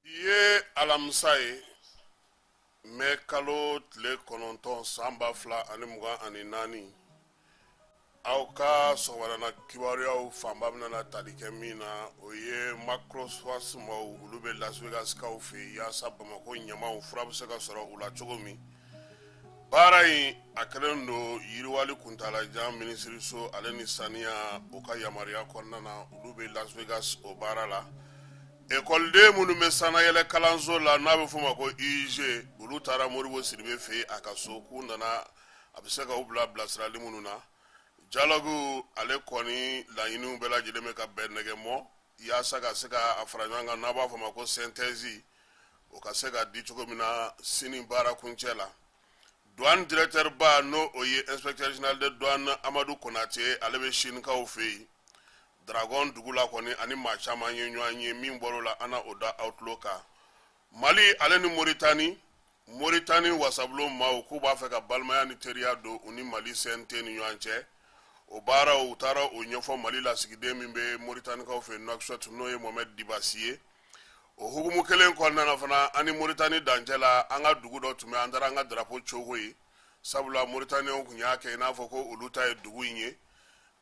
Ye alamisa ye, mɛ kalo tile 9 san 2024. Aw ka sɔgɔmada kibaruyaw fanba bɛna tali kɛ min na, o ye Macrophosphate maaw, olu bɛ Las Vegas kaw fɛ yen yaasa Bamakɔ ɲamaw fura bɛ se ka sɔrɔ u la cogo min. Baara in a kɛlen don yiriwali kuntaalajan minisiriso ale ni saniya o ka yamaruya kɔnɔna na, olu bɛ Las Vegas o baara la. Ekɔliden minnu bɛ sannayɛlɛ kalanso la n'a bɛ f'o ma ko UIG, olu taara Modibo Sidibe fɛ yen a ka so, k'u nana a bɛ se ka u bila bilasirali minnu na. Dialogue ale kɔni laɲiniw bɛɛ lajɛlen bɛ ka bɛn nɛgɛ mɔ yaasa ka se ka a fara ɲɔgɔn kan, n'a b'a fɔ ma ko synthèse, o ka se ka di cogo min na sini baara kuncɛ la. Douane directeur ba, n'o o ye inspecteur général de douane Amadu Konate, ale bɛ Sinikaw fɛ yen Dragon dugu la kɔni, ani maa caman ye ɲɔgɔn ye. Min bɔr'o la, an na o da aw tulo kan. Mali ale ni Moritani, Moritani wasabulon maaw k'u b'a fɛ ka balimaya ni teriya don u ni Mali CNT ni ɲɔgɔn cɛ. O baaraw, u taara o ɲɛfɔ Mali lasigiden min bɛ Moritanikaw fɛ Nouakchott, n'o ye Mohamed Dibasi ye. O hukumu kelen kɔnɔna na fana, an ni Moritani dancɛ la, an ka dugu dɔ tun bɛ, an taara an ka drapeau cogo yen, sabula Moritaniyɛnw tun y'a kɛ i n'a fɔ ko olu ta ye dugu in ye.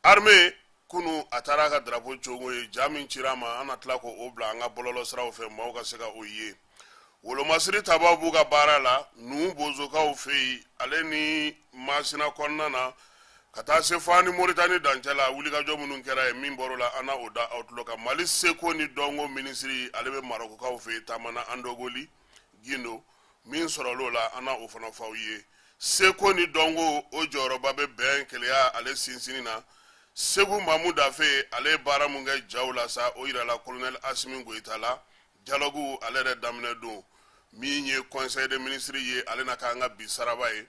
Armée kunu a taara a ka drapeau cogo yen. Ja min cira a ma, an na tila k'o bila an ka bɔlɔlɔ siraw fɛ, maaw ka se ka o ye. Wolomasiri tabaw b'u ka baara la Nuhu Bozokaw fɛ yen ale ni Masina kɔnɔna na, ka taa se fo an ni Moritani dancɛ la. Wulikajɔ minnu kɛra yen, min bɔr'o la, an na o da aw tulo kan. Mali seko ni dɔnko minisiri, ale bɛ Marɔkukaw fɛ yen taama na Andogoli Gindo. Min sɔrɔl'o la, an na o fana fɔ aw ye. Seko ni dɔnko, o jɔyɔrɔba bɛ bɛn kelenya ale sinsinni na. Segu Mamu Dafe, ale ye baara mun kɛ jaw la sa, o yirala colonel Asimi Goyita la. Dialogue ale yɛrɛ daminɛ don min ye conseil des ministres ye, ale na k'an ka bi saraba ye.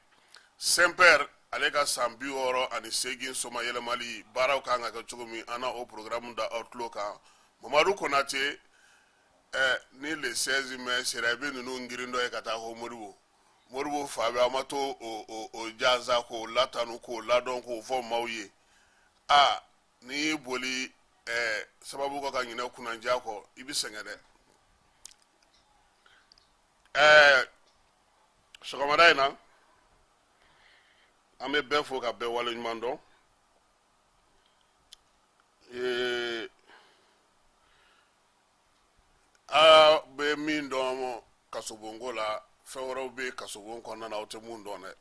Saint-Père ale ka san 68 soma yɛlɛmali baaraw kan ka kɛ cogo min, an na o programme da aw tulo kan. Mamadu Konate, ni le 16 mai sera, i bɛ ninnu girin dɔ ye ka taa ko Modibo Modibo fa bɛ, an ma to o jansa k'o latanu, k'o ladɔn, k'o fɔ maaw ye. Aa, n'i y'i boli sababu kɔ ka ɲinɛ kunnandiya kɔ, i bɛ sɛgɛn dɛ. Sɔgɔmada in na, an bɛ bɛɛ fo ka bɛɛ waleɲuman dɔn. A bɛ min dɔn kasobonko la, fɛn wɛrɛw bɛ kasobon kɔnɔna na aw tɛ mun dɔn dɛ.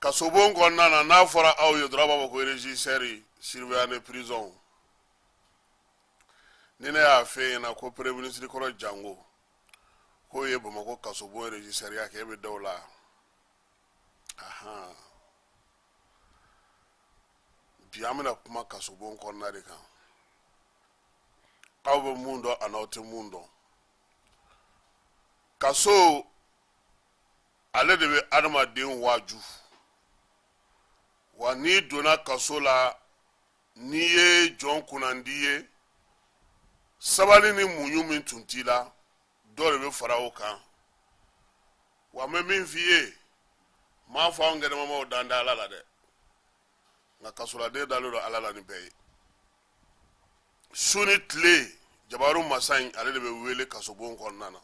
Kasobon kɔnɔna na, n'a fɔra aw ye dɔrɔn, aw b'a fɔ ko régisseur, surveillant de prison. Ni ne y'a f'e ɲɛna ko premier ministre kɔrɔ Jango k'o ye Bamakɔ kasobon régisseur kɛ, e bɛ da o la? Ahan, bi an bɛna kuma kasobon kɔnɔna de kan, aw bɛ mun dɔn a n'aw tɛ mun dɔn. Kaso ale de bɛ adamaden waaju. Wa n'i donna kaso la, n'i ye jɔn kunnandi ye, sabali ni muɲu min tun t'i la, dɔ de bɛ fara o kan. Wa n bɛ min f'i ye, n m'a fɔ anw kɛnɛmamaw dan tɛ Ala la dɛ, nka kasoladen dalen don Ala la ni bɛɛ ye. Su ni tile, jabaru masa in, ale de bɛ wele kasobon kɔnɔna na.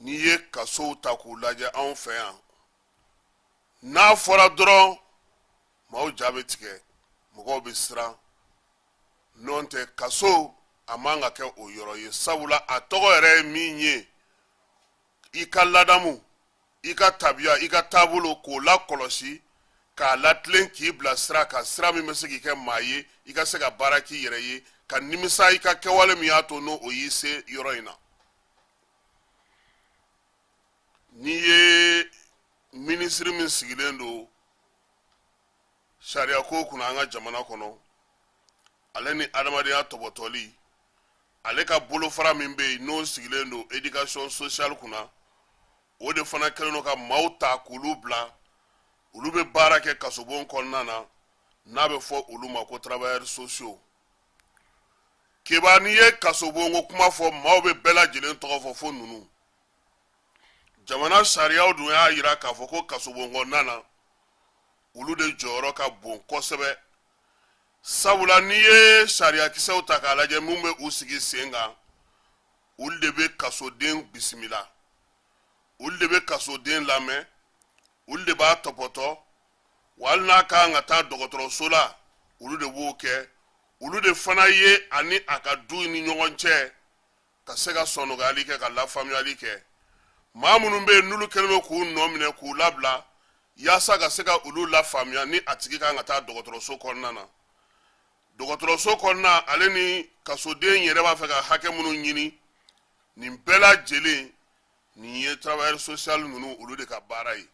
N'i ye kasow ta k'u lajɛ anw fɛ yan, n'a fɔra dɔrɔn maaw ja bɛ tigɛ, mɔgɔw bɛ siran. N'o tɛ, kaso a man ka kɛ o yɔrɔ ye, sabula a tɔgɔ yɛrɛ ye min ye, i ka ladamu, i ka tabiya, i ka taabolo, k'o lakɔlɔsi, k'a latilen, k'i bila sira kan, sira min bɛ se k'i kɛ maa ye, i ka se ka baara k'i yɛrɛ ye, ka nimisa i ka kɛwale min y'a to n'o o y'i se yɔrɔ in na. N'i ye minisiri min sigilen don sariyako kunna an ka jamana kɔnɔ, ale ni adamadenya tɔbɔtɔli, ale ka bolofara min bɛ yen n'o sigilen don éducation sociale kunna, o de fana kɛlen don ka maaw ta k'olu bila, olu bɛ baara kɛ kasobon kɔnɔna na, n'a bɛ fɔ olu ma ko travailleurs sociaux. Keba, n'i ye kasobon ko kuma fɔ, maaw bɛ bɛɛ lajɛlen tɔgɔ fɔ fo ninnu. Jamana sariyaw dun y'a jira k'a fɔ ko kasobon kɔnɔna na, olu de jɔyɔrɔ ka bon kosɛbɛ, sabula n'i ye sariyakisɛw ta k'a lajɛ min bɛ u sigi sen kan, olu de bɛ kasoden bisimila, olu de bɛ kasoden lamɛn, olu de b'a tɔpɔtɔ, wa hali n'a ka kan ka taa dɔgɔtɔrɔso la, olu de b'o kɛ. Olu de fana ye ani a ka du ni ɲɔgɔn cɛ ka se ka sɔnɔgɔyali kɛ, ka lafaamuyali kɛ. Maa minnu bɛ yen n'olu kɛlen don k'u nɔ minɛ k'u labila yaasa ka se ka olu lafaamuya ni a tigi kan ka taa dɔgɔtɔrɔso kɔnɔna na, dɔgɔtɔrɔso kɔnɔna, ale ni kasoden yɛrɛ b'a fɛ ka hakɛ minnu ɲini, nin bɛɛ lajɛlen nin ye travailleur social ninnu, olu de ka baara ye.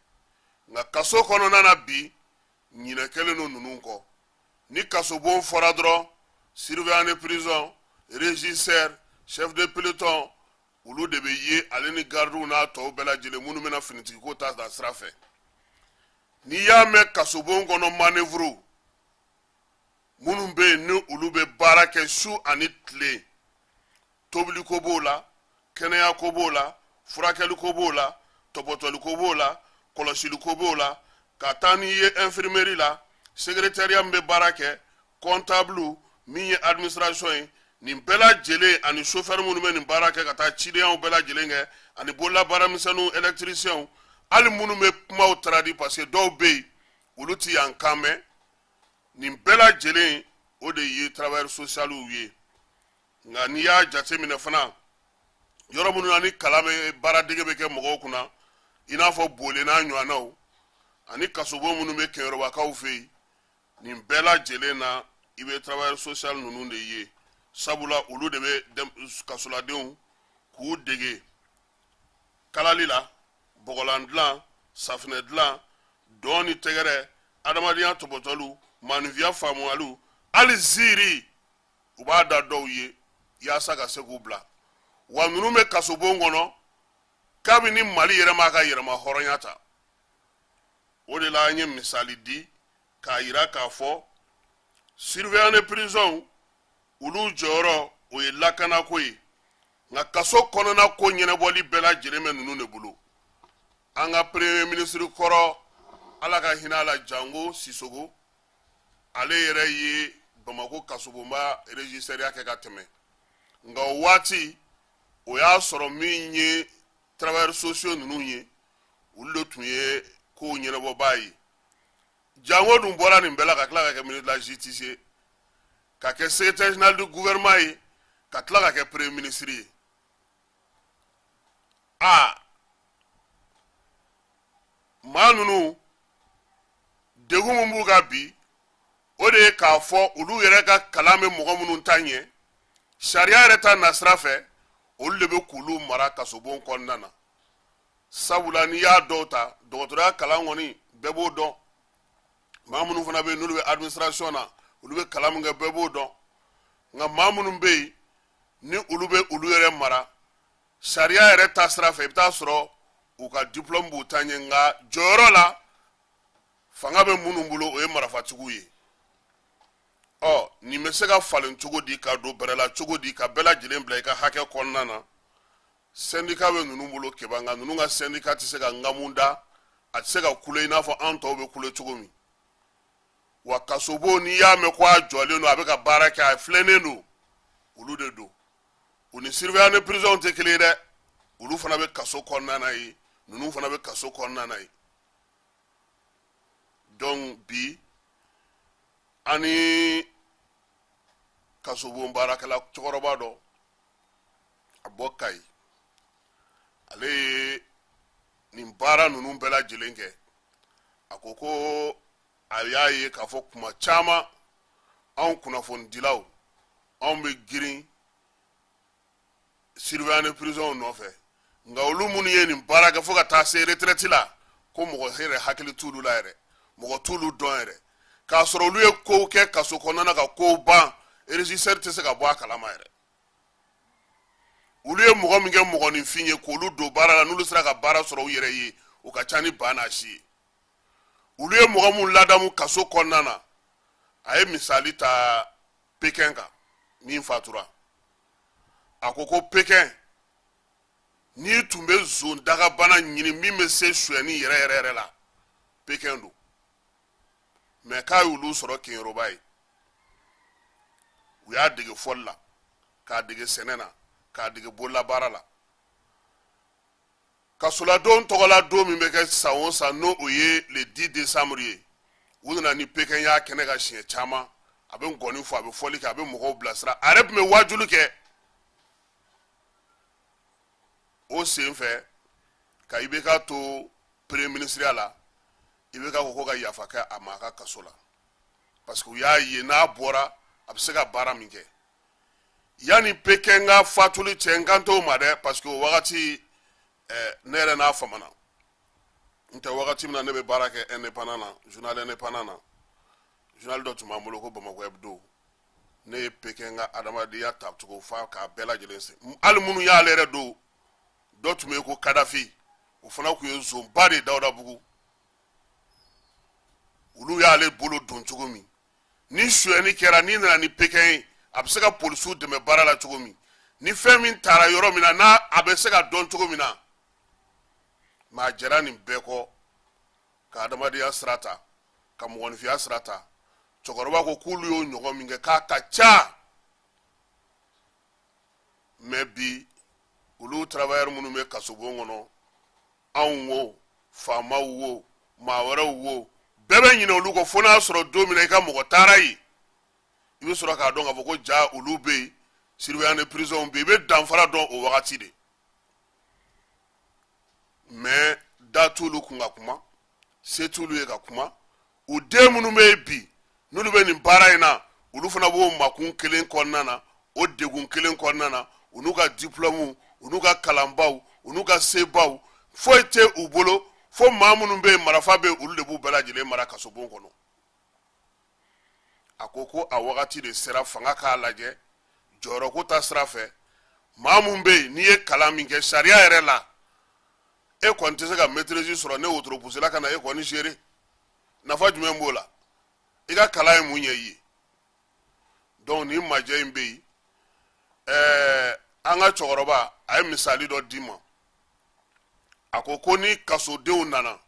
Nka kaso kɔnɔna na bi, ɲinɛ kɛlen don ninnu kɔ. Ni kasobon fɔra dɔrɔn, surveillant de prison, régisseur, chef de peloton, olu de bɛ ye, ale ni gardiw n'a tɔw bɛɛ lajɛlen minnu bɛna finitigiko ta ta sira fɛ. N'i y'a mɛn kasobon kɔnɔ, manœuvre minnu bɛ yen ni olu bɛ baara kɛ su ani tile, tobiliko b'o la, kɛnɛyako b'o la, furakɛliko b'o la, tɔpɔtɔliko b'o la, kɔlɔsiliko b'o la, ka taa n'i ye infirmerie la, secrétariat min bɛ baara kɛ, comptable min ye administration ye, nin bɛɛ lajɛlen, ani chauffeur minnu bɛ nin baara kɛ ka taa cidenyaw bɛɛ lajɛlen kɛ, ani bololabaaramisɛnninw, électriciens, hali minnu bɛ kumaw traduit, parce que dɔw bɛ yen, olu ti yan kan mɛn, nin bɛɛ lajɛlen, o de ye travailleurs sociaux ye. Nka n'i y'a jateminɛ fana, yɔrɔ minnu na ni kalan bɛ, baaradege bɛ kɛ mɔgɔw kunna, i n'a fɔ Bole n'a ɲɔgɔnnaw, ani kasobon minnu bɛ Kɛɲɛrɔbakaw fɛ yen, nin bɛɛ lajɛlen na, i bɛ travailleur social ninnu de ye, sabula olu de bɛ kasoladenw k'u dege kalali la, bɔgɔlan dilan, safinɛ dilan, dɔn ni tɛgɛrɛ, adamadenya tɔpɔtɔliw, maaninfinya faamuyaliw, hali ziiri u b'a da dɔw ye yaasa ka se k'u bila. Wa ninnu bɛ kasobon kɔnɔ kabini Mali yɛrɛ m'a ka yɛrɛma hɔrɔnya ta. O de la an ye misali di k'a yira k'a fɔ surveillant de prison, olu jɔyɔrɔ o ye lakanako ye, nka kaso kɔnɔna ko ɲɛnabɔli bɛɛ lajɛlen bɛ ninnu de bolo. An ka premier ministre kɔrɔ, Ala ka hinɛ a la, Jango Sisoko, ale yɛrɛ ye Bamakɔ kasobonba régisseur kɛ ka tɛmɛ, nka o waati o y'a sɔrɔ min ye travailleurs sociaux ninnu ye, olu de tun ye kow ɲɛnabɔbaa ye. Jango dun bɔra nin bɛɛ la ka tila ka kɛ ministre de la justice ye, ka kɛ secrétaire général du gouvernement ye, ka tila ka kɛ premier ministre ye. Aa, maa ninnu, degun min b'u kan bi, o de ye k'a fɔ olu yɛrɛ ka kalan bɛ mɔgɔ minnu ta ɲɛ sariya yɛrɛ ta nasira fɛ, olu de bɛ k'olu mara kasobon kɔnɔna na. Sabula n'i y'a dɔw ta, dɔgɔtɔrɔya kalan kɔni, bɛɛ b'o dɔn. Maa minnu fana bɛ yen n'olu bɛ administration na, olu bɛ kalan min kɛ, bɛɛ b'o dɔn. Nka maa minnu bɛ yen ni olu bɛ olu yɛrɛ mara sariya yɛrɛ ta sira fɛ, i bɛ taa sɔrɔ u ka diplôme b'u ta ɲɛ, nka jɔyɔrɔ la, fanga bɛ minnu bolo, o ye marafatigiw ye. Ɔ, nin bɛ se ka falen cogo di, ka don bɛrɛ la cogo di, ka bɛɛ lajɛlen bila i ka hakɛ kɔnɔna na? Syndicat bɛ ninnu bolo, Keba, nka ninnu ka syndicat tɛ se ka ŋamu da, a tɛ se ka kule i n'a fɔ an tɔw bɛ kule cogo min. Wa kasobon, n'i y'a mɛn ko a jɔlen don, a bɛ ka baara kɛ, a filɛnen don, olu de don. U ni surveillant de prison tɛ kelen ye dɛ. Olu fana bɛ kaso kɔnɔna na yen, ninnu fana bɛ kaso kɔnɔna na yen. Donc bi, ani kasobon baarakɛla cɛkɔrɔba dɔ, a bɔ Kayi, ale ye nin baara ninnu bɛɛ lajɛlen kɛ. A ko ko a y'a ye k'a fɔ kuma caman anw kunnafonidilaw, anw bɛ girin surveillant de prison nɔfɛ, nka olu minnu ye nin baara kɛ fo ka taa se retraite la, ko mɔgɔ yɛrɛ hakili t'olu la yɛrɛ, mɔgɔ t'olu dɔn yɛrɛ, k'a sɔrɔ olu ye kow kɛ kaso kɔnɔna na ka kow ban, régisseur tɛ se ka bɔ a kalama yɛrɛ. Olu ye mɔgɔ min kɛ mɔgɔninfin ye k'olu don baara la, n'olu sera ka baara sɔrɔ u yɛrɛ ye, o ka ca ni ba n'a si ye. Olu ye mɔgɔ min ladamu kaso kɔnɔna na, a ye misali ta Pékin kan min fatura. A ko ko Pékin, n'i tun bɛ zon dagabana ɲini min bɛ se sonyɛni yɛrɛ yɛrɛ yɛrɛ la, Pékin don. Mais k'a y'olu sɔrɔ Keɲeroba ye, u y'a dege fɔli la, k'a dege sɛnɛ na, k'a dege bololabaara la. Kasoladon tɔgɔla don min bɛ kɛ san o san, n'o o ye le 10 décembre ye, u nana ni Pékin y'a kɛnɛ kan siɲɛ caman. A bɛ ngɔni fɔ, a bɛ fɔli kɛ, a bɛ mɔgɔw bilasira, a yɛrɛ tun bɛ waajuli kɛ. O sen fɛ ka IBK to premier ministre la, IBK ko ko ka yafa kɛ a ma a ka kaso la, parce que u y'a ye n'a bɔra a bɛ se ka baara min kɛ. Yanni Pékin ka fatuli cɛ, n kan t'o ma dɛ, parce que o wagati ne yɛrɛ n'a famana n tɛ. Wagati min na ne bɛ baara kɛ Indépendant na, journal Indépendant na, journal dɔ tun b'an bolo ko Bamakɔ Hebdo, ne ye Pékin ka adamadenya tacogo fa k'a bɛɛ lajɛlen se. Hali minnu y'ale yɛrɛ don, dɔ tun bɛ yen ko Kadafi, o fana tun ye zonba de ye Dawudabugu. Olu y'ale bolo don cogo min, ni sonyɛni kɛra, n'i nana ni Pékin ye, a bɛ se ka polisiw dɛmɛ baara la cogo min, ni fɛn min taara yɔrɔ min na, n'a a bɛ se ka dɔn cogo min na. Mais a jɛra nin bɛɛ kɔ ka adamadenya sira ta, ka mɔgɔninfinya sira ta. Cɛkɔrɔba ko k'olu y'o ɲɔgɔn min kɛ, k'a ka ca. Mais bi, olu travailleur minnu bɛ kasobon kɔnɔ, anw wo, faamaw wo, maa wɛrɛw wo, bɛɛ bɛ ɲinɛ olu kɔ, fo n'a sɔrɔ don min na i ka mɔgɔ taara yen, i bɛ sɔrɔ k'a dɔn k'a fɔ ko ja olu bɛ yen, surveillant de prison bɛ yen. I bɛ danfara dɔn o wagati de. Mais da t'olu kun ka kuma, se t'olu ye ka kuma. U den minnu bɛ yen bi, n'olu bɛ nin baara in na, olu fana b'o makun kelen kɔnɔna na, o degun kelen kɔnɔna na. U n'u ka diplɔmuw, u n'u ka kalanbaw, u n'u ka sebaw, foyi tɛ u bolo fo maa minnu bɛ yen, marafa bɛ yen, olu de b'u bɛɛ lajɛlen mara kasobon kɔnɔ. A ko ko a wagati de sera fanga k'a lajɛ jɔyɔrɔko ta sira fɛ. Maa min bɛ yen, n'i ye kalan min kɛ sariya yɛrɛ la, e kɔni tɛ se ka maîtrise sɔrɔ ne wotoropusila ka na e kɔni gérer. Nafa jumɛn b'o la? I ka kalan ye mun ɲɛ i ye? Donc nin majɛ in bɛ yen. An ka cɛkɔrɔba, a ye misali dɔ d'i ma. A ko ko ni kasodenw nana,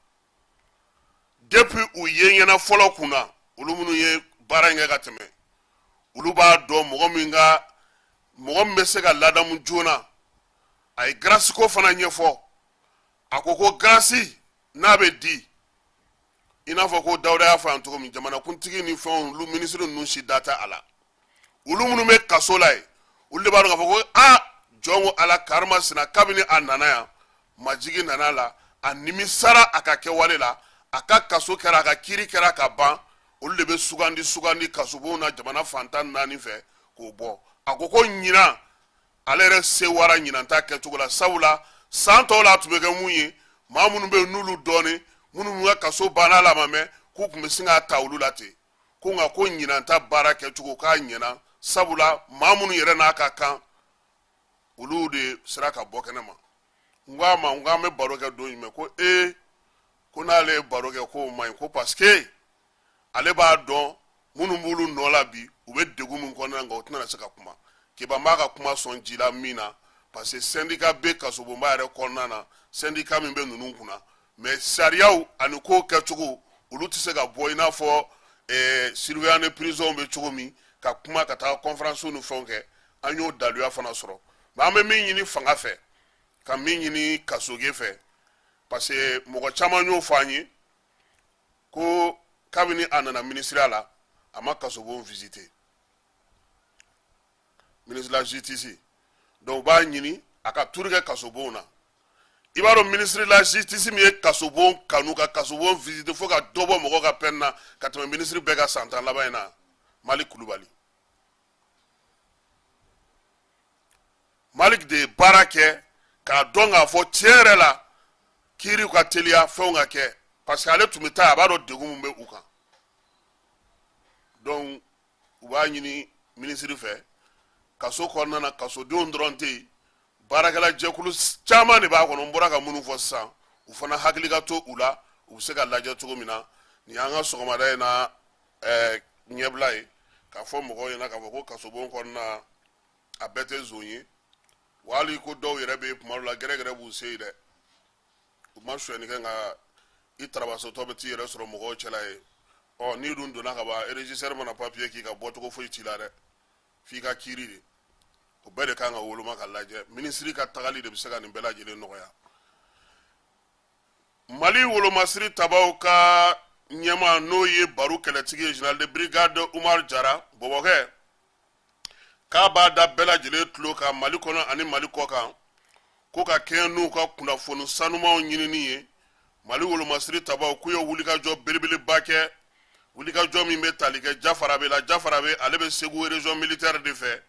depuis u ye ɲɛna fɔlɔ kun na, olu minnu ye baara in kɛ ka tɛmɛ, olu b'a dɔn mɔgɔ min ka mɔgɔ min bɛ se ka ladamu joona. A ye grâce ko fana ɲɛfɔ. A ko ko grâce n'a bɛ di, i n'a fɔ ko Dawuda y'a fɔ yan cogo min, jamanakuntigi ni fɛnw, olu minisiri ninnu si da tɛ a la. Olu minnu bɛ kaso la yen, olu de b'a dɔn k'a fɔ ko aa, jɔn ko Ala, karimasina, kabini a nana yan, majigi nana a la, a nimisara a ka kɛwale la, a ka kaso kɛra, a ka kiiri kɛra ka ban. Olu de bɛ sugandi sugandi kasobonw na jamana fan 14 fɛ k'o bɔ. A ko ko ɲinan, ale yɛrɛ sewara ɲinan ta kɛcogo la, sabula san tɔw la, a tun bɛ kɛ mun ye, maa minnu bɛ yen n'olu dɔɔnin, minnu ka kaso banna la ma mɛn, k'u tun bɛ sin k'a ta olu la ten. Ko nka ko ɲinan ta baara kɛcogo k'a ɲɛna, sabula maa minnu yɛrɛ n'a ka kan, olu de sera ka bɔ kɛnɛ ma. N ko a ma, n ko an bɛ baro kɛ don jumɛn? Ko ee, ko n'ale ye baro kɛ, k'o man ɲi, ko parce que ale b'a dɔn minnu b'olu nɔ la bi, u bɛ degun min kɔnɔna, nka u tɛna se ka kuma. Keba b'a ka kuma sɔn ji la min na, parce que syndicat bɛ kasobonba yɛrɛ kɔnɔna na, syndicat min bɛ ninnu kunna. Mais sariyaw ani kow kɛcogo, olu tɛ se ka bɔ i n'a fɔ surveillant de prison bɛ cogo min ka kuma, ka taa conférence ni fɛnw kɛ. An y'o daluya fana sɔrɔ. Mais an bɛ min ɲini fanga fɛ, ka min ɲini kasoge fɛ, parce que mɔgɔ caman y'o fɔ an ye ko kabini a nana minisiriya la, a ma kasobon visiter. ministre de la justice. Donc u b'a ɲini a ka tour kɛ kasobonw na. I b'a dɔn, ministre de la justice min ye kasobon kanu, ka kasobon visiter fo ka dɔ bɔ mɔgɔ ka peine na ka tɛmɛ ministre bɛɛ ka san 10 laban in na, Malik Kulubali. Malik de ye baara kɛ k'a dɔn k'a fɔ tiɲɛ yɛrɛ la kiiriw ka teliya, fɛnw ka kɛ, parce que ale tun bɛ taa, a b'a dɔn degun min bɛ u kan. Donc u b'a ɲini minisiri fɛ, kaso kɔnɔna na, kasodenw dɔrɔn tɛ yen, baarakɛla jɛkulu caman de b'a kɔnɔ. N bɔra ka minnu fɔ sisan, u fana hakili ka to u la, u bɛ se ka lajɛ cogo min na. Nin y'an ka sɔgɔmada in na ɲɛbila ye, k'a fɔ mɔgɔw ɲɛna k'a fɔ ko kasobon kɔnɔna, a bɛɛ tɛ zon ye. Wa hali ko dɔw yɛrɛ bɛ yen, tuma dɔ la gɛrɛgɛrɛ b'u se yen dɛ, u ma sonyɛni kɛ, nka i tarabasotɔ bɛ t'i yɛrɛ sɔrɔ mɔgɔw cɛla ye. Ɔ n'i dun donna ka ban, régisseur mana papiye k'i ka bɔcogo foyi t'i la dɛ, f'i ka kiiri de. O bɛɛ de kan ka woloma ka lajɛ. Minisiri ka tagali de bɛ se ka nin bɛɛ lajɛlen nɔgɔya. Mali wolomasiri tabaw ka ɲɛmaa, n'o ye Baru kɛlɛtigi ye, général de brigade Umar Jara bɔbɔkɛ, k'a b'a da bɛɛ lajɛlen tulo kan Mali kɔnɔ ani Mali kɔ kan, ko ka kɛɲɛ n'u ka kunnafoni sanumanw ɲinini ye, Mali wolomasiri tabaw k'u ye wulikajɔ belebeleba kɛ, wulikajɔ min bɛ tali kɛ Jafarabe la. Jafarabe, ale bɛ Segu région militaire de fɛ.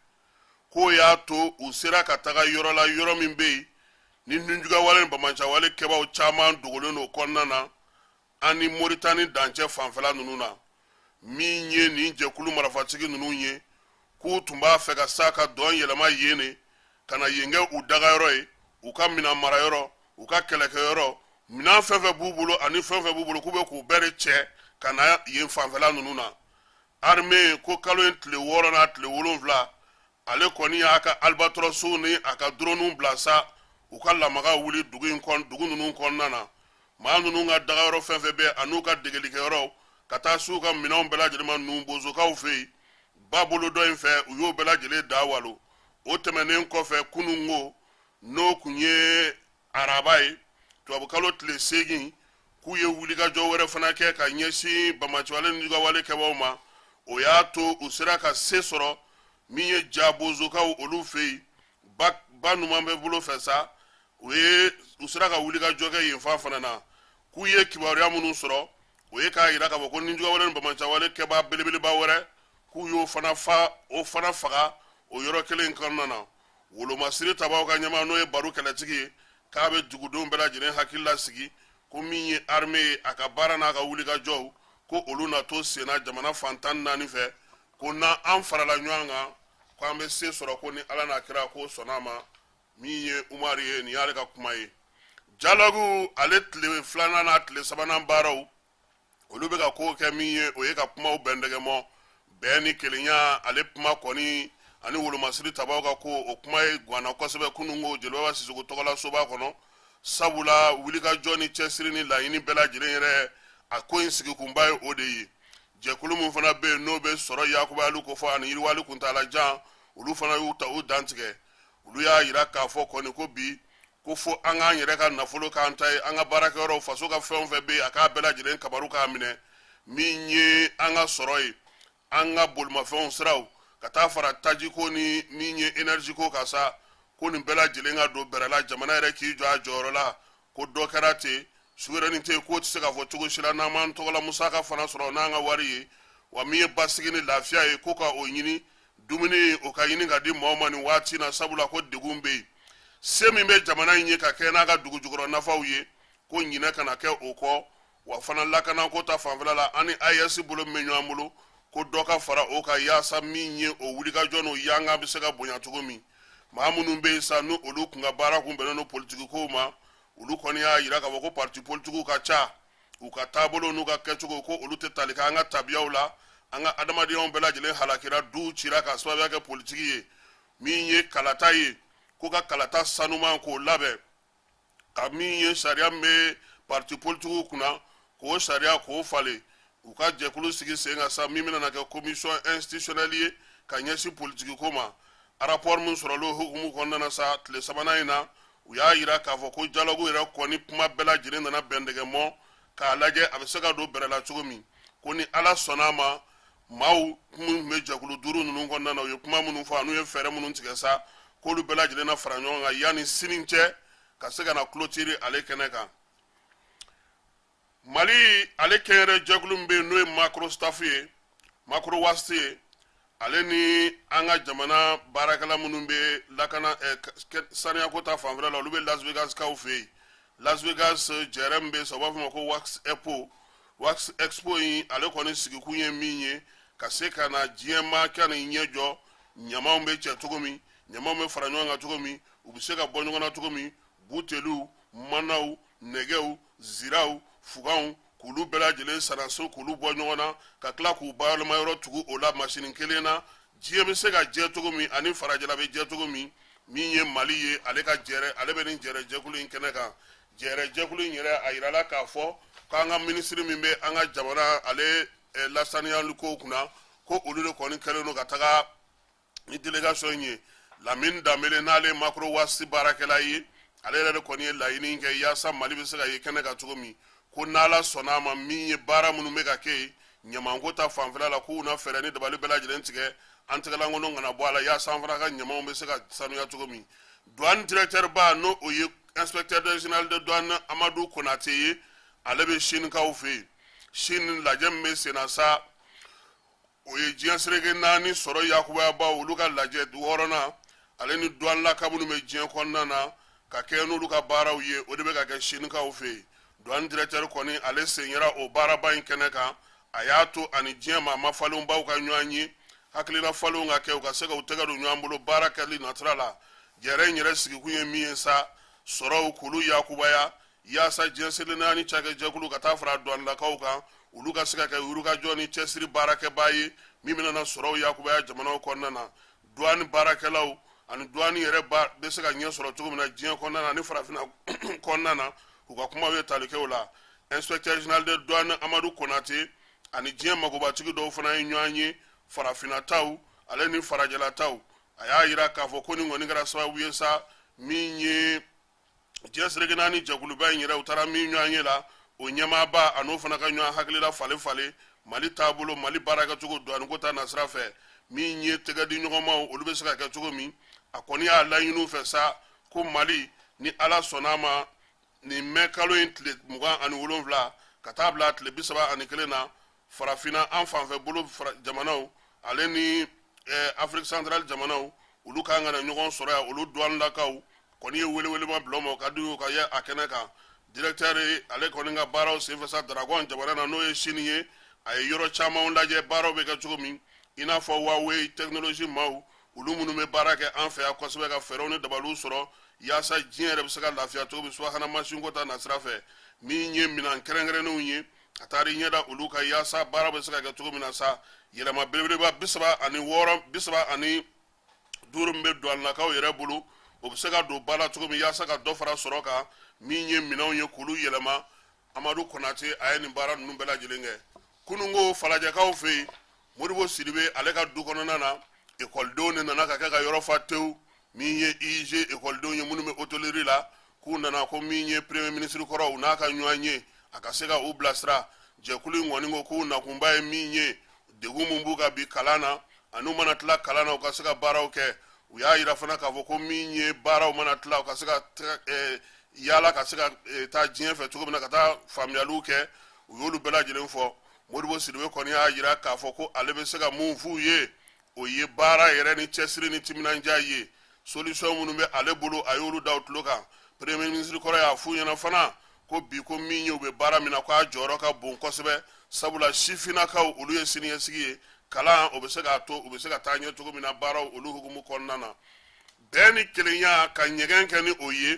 K'o y'a to u sera ka taga yɔrɔ la, yɔrɔ min bɛ yen ni nijuguyawale ni banbaanciwale kɛbaaw caman dogolen don kɔnɔna na, an ni Moritani dancɛ fanfɛla ninnu na. Min ye nin jɛkulu marifatigi ninnu ye, k'u tun b'a fɛ ka sa ka dɔn yɛlɛma yen de, ka na yen kɛ u dagayɔrɔ ye, u ka minɛn marayɔrɔ, u ka kɛlɛkɛyɔrɔ, minɛn fɛn fɛn b'u bolo ani fɛn fɛn b'u bolo, k'u bɛ k'u bɛɛ de cɛ ka na yen fanfɛla ninnu na. Armée ko kalo in tile 6 n'a tile 7, ale kɔni y'a ka albatrosiw ni a ka droniw bila sa, u ka lamaga wuli dugu in kɔn dugu ninnu kɔnɔna na, maa ninnu ka dagayɔrɔ fɛn fɛn bɛ an'u ka degelikɛyɔrɔw, ka taa s'u ka minɛnw bɛɛ lajɛlen ma Nunbozokaw fɛ yen, ba bolo dɔ in fɛ, u y'o bɛɛ lajɛlen da walo. O tɛmɛnen kɔfɛ, kununko, n'o kun ye araba ye, tubabukalo tile 8, k'u ye wulikajɔ wɛrɛ fana kɛ ka ɲɛsin banbaanciwale ni juguyawale kɛbaaw ma. O y'a to u sera ka se sɔrɔ min ye Jabozokaw olu fɛ yen, ba numan bɛ bolo fɛ sa, u sera ka wulikajɔ kɛ yen fan fana na. K'u ye kibaruya minnu sɔrɔ, o ye k'a yira k'a fɔ ko nijuguyawale ni banbaanciwale kɛbaa belebeleba wɛrɛ, k'u y'o fana fa, o fana faga o yɔrɔ kelen in kɔnɔna na. Wolomasiri tabaw ka ɲɛmaa, n'o ye Baru kɛlɛtigi ye, k'a bɛ dugudenw bɛɛ lajɛlen hakili lasigi ko min ye armée ye, a ka baara n'a ka wulikajɔw, ko olu na to senna jamana fan 14 fɛ, ko n'an farala ɲɔgɔn kan, ko an bɛ se sɔrɔ, ko ni Ala n'a kira ko sɔnna a ma. Min ye Umaru ye, nin y'ale ka kuma ye. Dialogue, ale tile filanan n'a tile sabanan baaraw, olu bɛ ka ko kɛ min ye, o ye ka kumaw bɛndɛgɛmɔ, bɛn ni kelenya. Ale kuma kɔni ani wolomasiri tabaw ka ko, o kuma ye ganna kosɛbɛ kununko Jeliba Sisoko tɔgɔla soba kɔnɔ, sabula wulikajɔ ni cɛsiri ni laɲini bɛɛ lajɛlen yɛrɛ, a ko in sigikunba ye o de ye. Jɛkulu min fana bɛ yen, n'o bɛ sɔrɔ yakubayali kofɔ ani yiriwali kuntaalajan, olu fana y'u ta u dantigɛ. Olu y'a yira k'a fɔ kɔni ko bi ko fo an k'an yɛrɛ ka nafolo k'an ta ye, an ka baarakɛyɔrɔw, faso ka fɛn o fɛn bɛ yen, a k'a bɛɛ lajɛlen kabaru k'a minɛ. Min ye an ka sɔrɔ ye, an ka bolimafɛnw siraw, ka taa fara tajiko ni min ye énergie ko kan sa, ko nin bɛɛ lajɛlen ka don bɛrɛ la, jamana yɛrɛ k'i jɔ a jɔyɔrɔ la. Ko dɔ kɛra ten, souveraineté k'o tɛ se ka fɔ cogo si la n'an m'an tɔgɔla musaka fana sɔrɔ n'an ka wari ye. Wa min ye basigi ni lafiya ye, ko ka o ɲini, dumuni o ka ɲini ka di maaw ma nin waati na, sabula ko degun bɛ yen. Se min bɛ jamana in ye ka kɛ n'a ka dugu jukɔrɔ nafaw ye, ko ɲinɛ kana kɛ o kɔ. Wa fana lakanako ta fanfɛla la, an ni AES bolo min bɛ ɲɔgɔn bolo, ko dɔ ka fara o kan, yaasa min ye o wulikajɔ n'o yanga bɛ se ka bonya cogo min. Maa minnu bɛ yen sa, ni olu kun ka baara kun bɛnnen don politiki kow ma, olu kɔni y'a yira k'a fɔ ko parti politikiw ka ca, u ka taabolo n'u ka kɛcogo, ko olu tɛ tali kɛ an ka tabiyaw la. An ka adamadenyaw bɛɛ lajɛlen halakira, duw cira k'a sababuya kɛ politiki ye. Min ye kalata ye, ko ka kalata sanuman k'o labɛn, ka min ye sariya min bɛ parti politikiw kunna, k'o sariya k'o falen, u ka jɛkulu sigi sen kan sa, min bɛna kɛ commission institutionnelle ye ka ɲɛsin politiki ko ma. Rapport min sɔrɔla o hukumu kɔnɔna na sa, tile sabanan in na, u y'a yira k'a fɔ ko dialogue yɛrɛ kɔni kuma bɛɛ lajɛlen nana bɛndɛgɛmɔ k'a lajɛ a bɛ se ka don bɛrɛ la cogo min. Ko ni Ala sɔnna a ma, Maaw minnu tun bɛ jɛkulu duuru ninnu kɔnɔna na, u ye kuma minnu fɔ an'u ye fɛɛrɛ minnu tigɛ sa, k'olu bɛɛ lajɛlen na fara ɲɔgɔn kan yanni sini cɛ ka se ka na clôture ale kɛnɛ kan. Mali ale kɛnyɛrɛ jɛkulu min bɛ yen, n'o ye macro staff ye, macro waste ye, ale ni an ka jamana baarakɛla minnu bɛ lakana saniyako ta fanfɛla la, olu bɛ Las Vegas kaw fɛ yen. Las Vegas jɛrɛ min bɛ yen sa, u b'a fɔ o ma ko Waste Expo. Waste Expo in, ale kɔni sigikun ye min ye, ka se ka na diɲɛmaa ka nin ɲɛ jɔ ɲamanw bɛ cɛ cogo min, ɲamanw bɛ fara ɲɔgɔn kan cogo min, u bɛ se ka bɔ ɲɔgɔn na cogo min, buteliw, manaw, nɛgɛw, ziraw, fuganw, k'olu bɛɛ lajɛlen sananso, k'olu bɔ ɲɔgɔn na, ka tila k'u bayɛlɛma yɔrɔ tugu o la masinin kelen na, diɲɛ bɛ se ka jɛ cogo min ani farajɛla bɛ jɛ cogo min. Min ye Mali ye, ale ka jɛrɛ, ale bɛ nin jɛrɛ jɛkulu in kɛnɛ kan. Jɛrɛ jɛkulu in yɛrɛ, a yirala k'a fɔ k'an ka minisiri min bɛ an ka jamana ale lasaniyali kow kunna, ko olu de kɔni kɛlen don ka taga ni délégation in ye. Lamine Danbele, n'ale macro waste baarakɛla ye, ale yɛrɛ de kɔni ye laɲini kɛ yaasa Mali bɛ se ka ye kɛnɛ kan cogo min, ko n'Ala sɔnna a ma, min ye baara minnu bɛ ka kɛ yen ɲamanko ta fanfɛla la, k'u na fɛɛrɛ ni dabali bɛɛ lajɛlen tigɛ, an tɛgɛlankolon kana bɔ a la, yaasa an fana ka ɲamanw bɛ se ka sanuya cogo min. Douane directeur ba, n'o o ye inspecteur général de douane Amadu Konate ye, ale bɛ Sinikaw fɛ yen. Sini lajɛ min bɛ sen na sa, o ye diɲɛ seleke naani sɔrɔ yakubayabaw olu ka lajɛ wɔɔrɔnan, ale ni duwanilaka minnu bɛ diɲɛ kɔnɔna na ka kɛ n'olu ka baaraw ye, o de bɛ ka kɛ Sinikaw fɛ yen. Douane directeur kɔni, ale sen yera o baaraba in kɛnɛ kan. A y'a to ani diɲɛ maa mafalenbaw ka ɲɔgɔn ye, hakilina falenw ka kɛ, u ka se ka u tɛgɛ don ɲɔgɔn bolo baara kɛli natira la. Jɛrɛ in yɛrɛ sigikun ye min ye sa, sɔrɔw k'olu yakubaya yaasa diɲɛ seleke naani cakɛjɛkulu ka taa fara duwanilakaw kan, olu ka se ka kɛ yurukajɔ ni cɛsiri baarakɛbaa ye min bɛna na sɔrɔw yakubaya jamanaw kɔnɔna na. Duwani baarakɛlaw ani duwani yɛrɛ bɛ se ka ɲɛ sɔrɔ cogo min na diɲɛ kɔnɔna na ani farafinna kɔnɔna na, u ka kumaw ye tali kɛ o la. Inspecteur général de douane Amadu Konate ani diɲɛ magobatigi dɔw fana ye ɲɔgɔn ye, farafinna taw ale ni farajɛla taw. A y'a yira k'a fɔ ko nin kɔni kɛra sababu ye sa, min ye diɲɛ seleke naani jɛkuluba in yɛrɛ, u taara min ɲɔgɔn ye la, o ɲɛmaaba a n'o fana ka ɲɔgɔn hakilila falen falen Mali taabolo, Mali baarakɛcogo, duwaniko ta nasira fɛ, min ye tɛgɛ di ɲɔgɔnmaw, olu bɛ se ka kɛ cogo min. A kɔni y'a laɲini u fɛ sa ko Mali, ni Ala sɔnna a ma, nin mɛ kalo in tile 27 ka taa bila tile 31 na, farafinna an fanfɛ bolo jamanaw ale ni Afrique centrale jamanaw, olu kan ka na ɲɔgɔn sɔrɔ yan. Olu duwanilakaw kɔni ye welewelema bila u ma, ka di ka ye a kɛnɛ kan. Directeur ale kɔni ka baaraw senfɛ sa Dragon jamana na, n'o ye Sini ye, a ye yɔrɔ caman lajɛ baaraw bɛ kɛ cogo min, i n'a fɔ Huawei technologie maaw, olu minnu bɛ baara kɛ an fɛ yan kosɛbɛ, ka fɛɛrɛw ni dabaliw sɔrɔ yaasa diɲɛ yɛrɛ bɛ se ka lafiya cogo min subahana mansinko ta nasira fɛ. Min ye minɛn kɛrɛnkɛrɛnnenw ye, a taara i ɲɛda olu kan yaasa baara bɛ se ka kɛ cogo min na sa. Yɛlɛma belebeleba 36, 35 min bɛ duwanilakaw yɛrɛ bolo, o bɛ se ka don ba la cogo min yaasa ka dɔ fara sɔrɔ kan, min ye minɛnw ye k'olu yɛlɛma. Amadu Konate, a ye nin baara ninnu bɛɛ lajɛlen kɛ kununko Falajɛkaw fɛ yen. Modibo Sidibe ale ka du kɔnɔna na, ekɔlidenw de nana ka kɛ ka yɔrɔ fa tewu. Min ye IUG ekɔlidenw ye minnu bɛ hôtellerie la, k'u nana ko min ye premier ministre kɔrɔ, u n'a ka ɲɔgɔn ye, a ka se ka u bilasira. Jɛkulu in kɔni ko k'u nakunba ye min ye, degun min b'u kan bi kalan na, ani u mana tila kalan na, u ka se ka baaraw kɛ. U y'a yira fana k'a fɔ ko min ye baaraw mana tila, u ka se ka yaala, ka se ka taa diɲɛ fɛ cogo min na, ka taa faamuyaliw kɛ. U y'olu bɛɛ lajɛlen fɔ. Modibo Sidibe kɔni y'a yira k'a fɔ ko ale bɛ se ka mun f'u ye, o ye baara yɛrɛ ni cɛsiri ni timinandiya ye. Solution minnu bɛ ale bolo, a y'olu da u tulo kan. Premier ministre kɔrɔ y'a f'u ɲɛna fana ko bi, ko min ye u bɛ baara min na, k'a jɔyɔrɔ ka bon kosɛbɛ, sabula sifinnakaw, olu ye siniɲɛsigi ye. Kalan, o bɛ se k'a to u bɛ se ka taa ɲɛ cogo min na baaraw olu hukumu kɔnɔna na. Bɛn ni kelenya ka ɲɛgɛn kɛ ni o ye,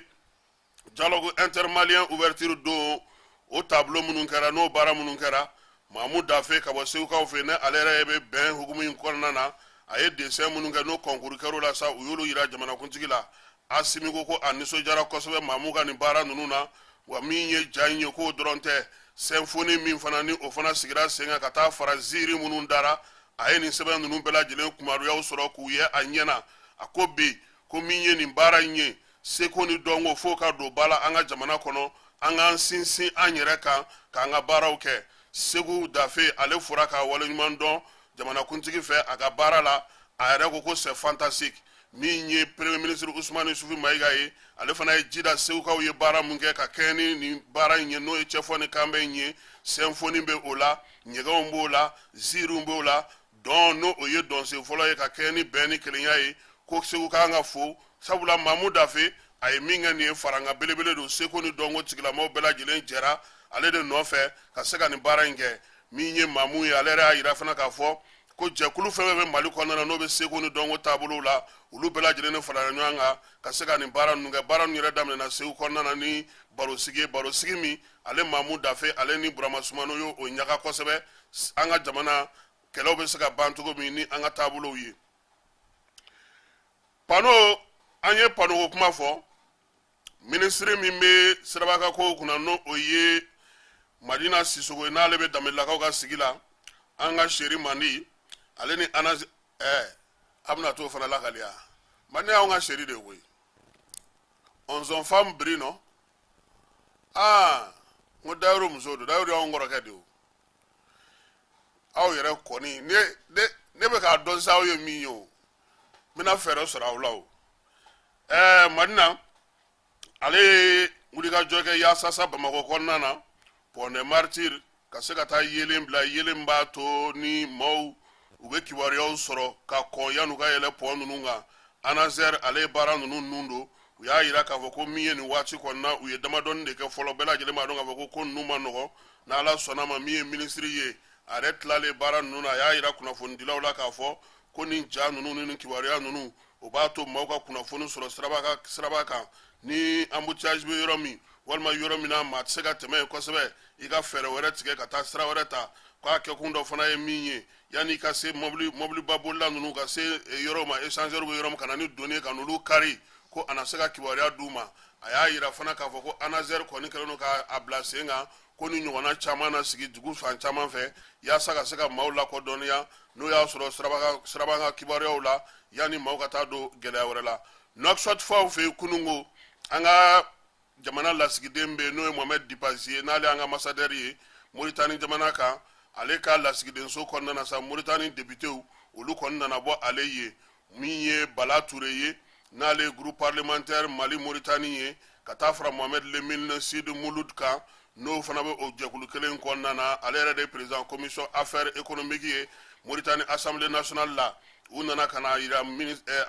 dialogue intermalien ouverture don, o taabolo minnu kɛra, n'o baara minnu kɛra, Mamu Dafe ka bɔ Segukaw fɛ, ne ale yɛrɛ bɛ bɛn hukumu in kɔnɔna na, a ye dessin minnu kɛ, n'o concours kɛr'o la sa, u y'olu yira jamanakuntigi la. Asimi ko ko a nisɔndiyara kosɛbɛ Mamu ka nin baara ninnu na. Wa min ye ja in ye, k'o dɔrɔn tɛ, symphonie min fana ni o fana sigira sen kan ka taa fara ziiri minnu dara, a ye nin sɛbɛn ninnu bɛɛ lajɛlen kumaruyaw sɔrɔ k'u ye a ɲɛ na. A ko bi ko min ye nin baara in ye, seko ni dɔnko, f'o ka don ba la an ka jamana kɔnɔ, an k'an sinsin an yɛrɛ kan k'an ka baaraw kɛ. Segu Dafe, ale fɔra k'a waleɲuman dɔn. Jamanakuntigi fɛ a ka baara la, a yɛrɛ ko ko c'est fantastique. Min ye Premier ministre Usumani Isufu Mayiga ye, ale fana ye ji da Segukaw ye baara mun kɛ ka kɛɲɛ ni nin baara in ye, n'o ye cɛfɔ ni kanbɛn in ye. Symphonie bɛ o la, ɲɛgɛnw b'o la, ziiriw b'o la. Dɔn n'o o ye dɔnsen fɔlɔ ye ka kɛɲɛ ni bɛn ni kelenya ye, ko Segu kan ka fo, sabula Mamu Dafe a ye min kɛ nin ye, faranga belebele don. Seko ni dɔnko tigilamɔgɔw bɛɛ lajɛlen jɛra ale de nɔfɛ ka se ka nin baara in kɛ. Min ye Mamu ye, ale yɛrɛ y'a yira fana k'a fɔ ko jɛkulu fɛn fɛn bɛ Mali kɔnɔna na, n'o bɛ seko ni dɔnko taabolow la, olu bɛɛ lajɛlen de farala ɲɔgɔn kan ka se ka nin baara ninnu kɛ. Baara ninnu yɛrɛ daminɛna Segu kɔnɔna na ni barosigi ye, barosigi min ale Mamu Dafe, ale ni Burama Sumano y'o ɲaga kosɛbɛ, an ka jamana kɛlɛw bɛ se ka ban cogo min ni an ka taabolow ye. Pano, an ye pano ko kuma fɔ. Minisiri min bɛ siraba kow kunna, n'o o ye Madina Sisoko ye, n'ale bɛ Danbelelakaw ka sigi la, an ka seri mandi, ale ni ana a bɛna t'o fana lakaliya. Madina y'anw ka seri de ye koyi. On femme brune non? Aa, n ko Dayiru muso don. Dayiru y'anw kɔrɔkɛ de ye o. Aw yɛrɛ kɔni, ne bɛ k'a dɔn sa aw ye min ye o, n bɛna fɛɛrɛ sɔrɔ aw la o. Madina, ale ye wulikajɔ kɛ yaasa sa Bamakɔ kɔnɔna na, Pont des Martyrs, ka se ka taa yeelen bila, yeelen b'a to ni maaw u bɛ kibaruyaw sɔrɔ ka kɔn yan'u ka yɛlɛ pont ninnu kan. ANASER, ale ye baara ninnu nun don. U y'a yira k'a fɔ ko min ye nin waati kɔnɔna, u ye damadɔni de kɛ fɔlɔ. Bɛɛ lajɛlen b'a dɔn k'a fɔ ko ko ninnu ma nɔgɔn. N'Ala sɔnna ma, min ye minisiri ye, a yɛrɛ tilalen baara ninnu na, a y'a yira kunnafonidilaw la k'a fɔ ko nin ja ninnu ni nin kibaruya ninnu, o b'a to maaw ka kunnafoni sɔrɔ siraba kan, ni embouteillage bɛ yɔrɔ min, walima yɔrɔ min na maa tɛ se ka tɛmɛ yen kosɛbɛ, i ka fɛɛrɛ wɛrɛ tigɛ ka taa sira wɛrɛ ta. K'a kɛkun dɔ fana ye min ye, yanni i ka se mɔbiliba bolila ninnu ka se yɔrɔ ma, échangeur bɛ yɔrɔ min, ka na ni doni ye ka n'olu kari, ko a na se ka kibaruya d'u ma. A y'a yira fana k'a fɔ ko ANASER kɔni kɛlen don k'a bila sen kan, ko ni ɲɔgɔnna caman na sigi dugu fan caman fɛ, yaasa ka se ka maaw lakodɔnniya n'o y'a sɔrɔ siraba kan kibaruyaw la, yanni maaw ka taa don gɛlɛya wɛrɛ la. Nouakchott faw fɛ yen kununko, an ka jamana lasigiden bɛ yen, n'o ye Mohamed Dibassi ye, n'ale y'an ka ambassadeur ye Moritani jamana kan. Ale ka lasigidenso kɔnɔna na sa, Moritani députéw, olu kɔni nana bɔ ale ye. Min ye Bala Ture ye, n'ale ye groupe parlementaire Mali Moritani ye, ka taa fara Mohamed Lemine Sid Mulud kan, n'o fana bɛ o jɛkulu kelen kɔnɔna na, ale yɛrɛ de ye président commission affaires économiques ye Moritani Assemblée nationale la. U nana ka na yira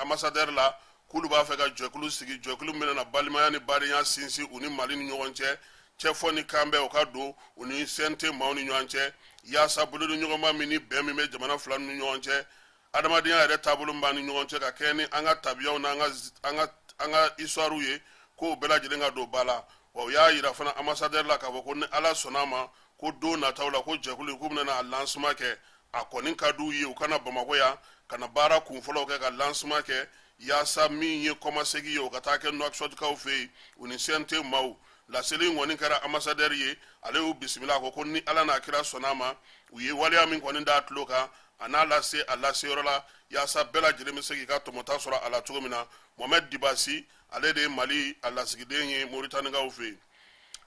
ambassadeur la k'olu b'a fɛ ka jɛkulu sigi, jɛkulu min bɛna balimaya ni badenya sinsin u ni Mali ni ɲɔgɔn cɛ, cɛfɔ ni kanbɛn o ka don u ni CNT maaw ni ɲɔgɔn cɛ, yaasa bolodiɲɔgɔnma min ni bɛn min bɛ jamana fila ni ɲɔgɔn cɛ, adamadenya yɛrɛ taabolo min b'an ni ɲɔgɔn cɛ, ka kɛɲɛ ni an ka tabiyaw n'an ka an ka histoire ye, k'o bɛɛ lajɛlen ka don ba la. Wa u y'a yira fana ambassadeur la k'a fɔ ko ni Ala sɔnna a ma, ko don nataw la, ko jɛkulu k'u bɛna a lancement kɛ. A kɔni ka d'u ye u ka na Bamakɔ yan ka na baara kunfɔlɔw kɛ, ka lancement kɛ, yaasa min ye kɔmasegin ye, o ka taa kɛ Nouakchottkaw fɛ yen, u ni CNT maaw. Laseli in kɔni kɛra ambassadeur ye, ale y'u bisimila. A ko ko ni Ala n'a kira sɔnna a ma, u ye waleya min kɔni d'a tulo kan, a n'a lase a laseyɔrɔ la, yaasa bɛɛ lajɛlen bɛ se k'i ka tɔmɔta sɔrɔ a la cogo min na. Mohamed Dibasi, ale de ye Mali a lasigiden ye Moritanikaw fɛ yen.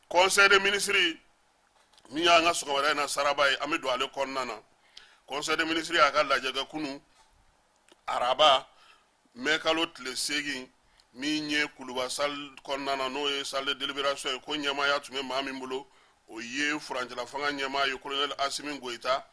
Conseil des ministres min y'an ka sɔgɔmada in na saraba ye, an bɛ don ale kɔnɔna na. Conseil des ministres y'a ka lajɛ kɛ kunun araba, mɛ kalo tile 8, min ye Kuluba salle kɔnɔna na, n'o ye salle de délibération ye. Ko ɲɛmaaya tun bɛ maa min bolo, o ye furancɛla fanga ɲɛmaa ye, colonel Asimi Goyita.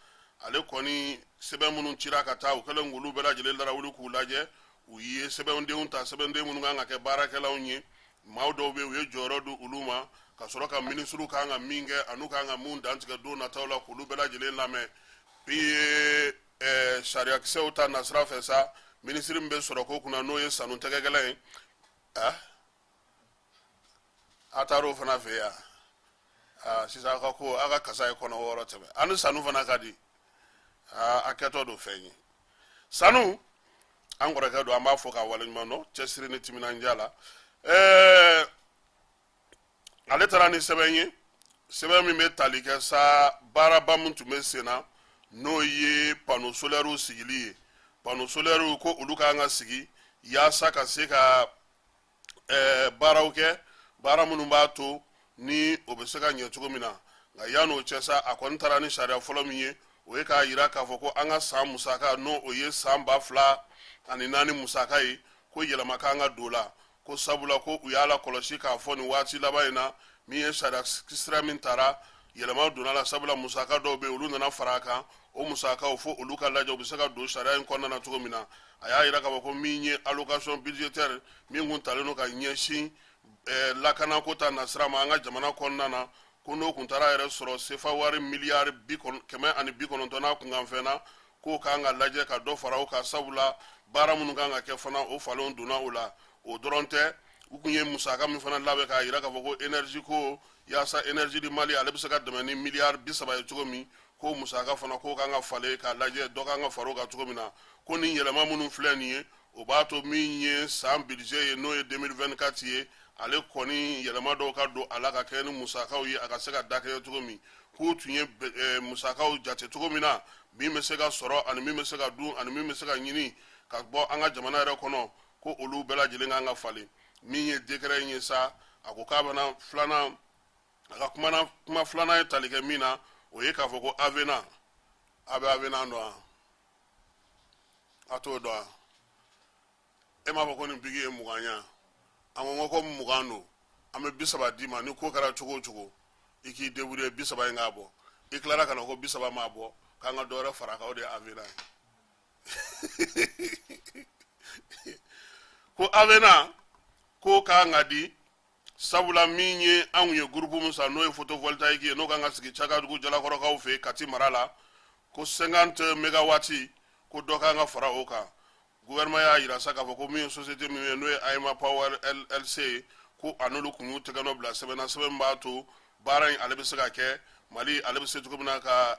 Ale kɔni, sɛbɛn minnu cira ka taa, u kɛlen k'olu bɛɛ lajɛlen larawuli k'u lajɛ, u ye sɛbɛndenw ta, sɛbɛnden minnu kan ka kɛ baarakɛlaw ye. Maa dɔw bɛ yen, u ye jɔyɔrɔ di olu ma, ka sɔrɔ ka minisiriw kan ka min kɛ an'u kan ka mun dantigɛ don nataw la, k'olu bɛɛ lajɛlen lamɛn. Min ye sariyakisɛw ta nasira fɛ sa, minisiri min bɛ sɔrɔko kunna, n'o ye Sanu Tɛgɛgɛlɛn ye, a taar'o fana fɛ yan sisan. Aw ka ko, aw ka kasa ye kɔnɔ 6 tɛmɛ. An ni Sanu fana ka di, a kɛtɔ don fɛn ye. Sanu, an kɔrɔkɛ don, an b'a fɔ k'a waleɲuman dɔn cɛsiri ni timinandiya la. Ale taara ni sɛbɛn ye, sɛbɛn min bɛ tali kɛ sa baaraba min tun bɛ sen na, n'o ye panneau solaires sigili ye. Panneau solaires, ko olu ka kan ka sigi yaasa ka se ka baaraw kɛ, baara minnu b'a to ni o bɛ se ka ɲɛ cogo min na. Nka yann'o cɛ sa, a kɔni taara ni sariya fɔlɔ min ye, O ye k'a yira k'a fɔ ko an ka san musaka, n'o o ye san 2004 musaka ye, ko yɛlɛma kan ka don la, ko sabula ko u y'a lakɔlɔsi k'a fɔ nin waati laban in na, min ye sariya sira min tara, yɛlɛma donna la, sabula musaka dɔw bɛ yen, olu nana fara a kan. O musakaw, fo olu ka lajɛ, u bɛ se ka don sariya in kɔnɔna na cogo min na. A y'a yira k'a fɔ ko min ye allocation budgétaire min kun talen don ka ɲɛsin lakanako ta nasira ma an ka jamana kɔnɔna na, ko n'o kun taara yɛrɛ sɔrɔ sefa wari miliyari 190 n'a kunkanfɛn na, k'o kan ka lajɛ ka dɔ fara o kan, sabula baara minnu kan ka kɛ fana, o falenw donna o la. O dɔrɔn tɛ, u kun ye musaka min fana labɛn k'a yira k'a fɔ ko énergie ko, yaasa Énergie du Mali ale bɛ se ka dɛmɛ ni miliyari 30 ye cogo min, ko musaka fana k'o kan ka falen k'a lajɛ, dɔ kan ka fara o kan cogo min na. Ko nin yɛlɛma minnu filɛ nin ye, o b'a to min ye san budget ye, n'o ye 2024 ye, ale kɔni yɛlɛma dɔw ka don a la ka kɛ ni musakaw ye, a ka se ka dakɛɲɛ cogo min. K'u tun ye musakaw jate cogo min na, min bɛ se ka sɔrɔ ani min bɛ se ka dun ani min bɛ se ka ɲini ka bɔ an ka jamana yɛrɛ kɔnɔ, ko olu bɛɛ lajɛlen kan ka falen. Min ye décret in ye sa, a ko k'a bɛna filanan, a ka kuma filanan ye tali kɛ min na, o ye k'a fɔ ko avenant. A bɛ avenant dɔn wa? A t'o dɔn wa? E m'a fɔ ko nin bigi ye 20 ye? An ko 20 don, an bɛ 30 d'i ma. Ni ko kɛra cogo o cogo, i k'i débrouiller 30 in k'a bɔ. I tilara ka na ko 30 m'a bɔ, k'an ka dɔ wɛrɛ fara a kan. O de ye avenant ye. Ko avenant ko k'an ka di, sabula min ye anw ye groupe min san, n'o ye photovoltaïque ye, n'o kan ka sigi Cakadugu Jalakɔrɔkaw fɛ Kati mara la, ko 50 mégawatts, ko dɔ kan ka fara o kan. Gouvernement y'a yira sa k'a fɔ ko min ye société min ye, n'o ye AEMA Power LLC ye, ko a n'olu kun y'u tɛgɛ nɔ bila sɛbɛn na, sɛbɛn b'a to baara in ale bɛ se ka kɛ, Mali ale bɛ se cogo min na ka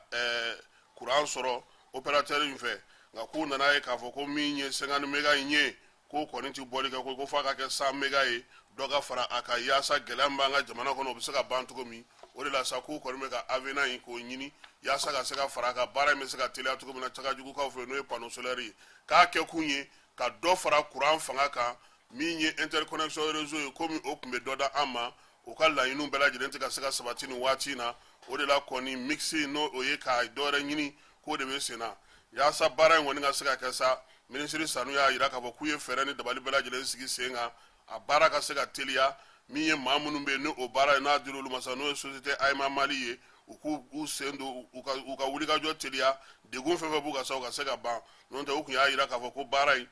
courant sɔrɔ opérateur in fɛ. Nka k'u nana ye k'a fɔ ko min ye 50 méga in ye, k'o kɔni ti bɔli kɛ, ko f'a ka kɛ 100 méga ye, dɔ ka fara a kan, yaasa gɛlɛya min b'an ka jamana kɔnɔ, o bɛ se ka ban cogo min. O de la sa, k'u kɔni bɛ ka avenant in k'o ɲini, yaasa ka se ka fara a kan, baara in bɛ se ka teliya cogo min na Cakajugukaw fɛ, n'o ye panneau solaire ye, k'a kɛ kun ye ka dɔ fara courant fanga kan. Min ye interconnexion réseau ye, komi o tun bɛ dɔ da an ma, u ka laɲiniw bɛɛ lajɛlen tɛ ka se ka sabati nin waati in na. O de la kɔni, mix, n'o o ye ka dɔ wɛrɛ ɲini, k'o de bɛ sen na, yaasa baara in kɔni ka se ka kɛ sa. Minisiri Sanu y'a yira k'a fɔ k'u ye fɛɛrɛ ni dabali bɛɛ lajɛlen sigi sen kan, a baara ka se ka teliya. Min ye maa minnu bɛ yen, ni o baara ye n'a dir'olu ma sa, n'o ye société AEMA Mali ye, u k'u u sen don, u ka wulikajɔ teliya, degun fɛn fɛn b'u ka sa, u ka se ka ban. N'o tɛ, u tun y'a yira k'a fɔ ko baara in,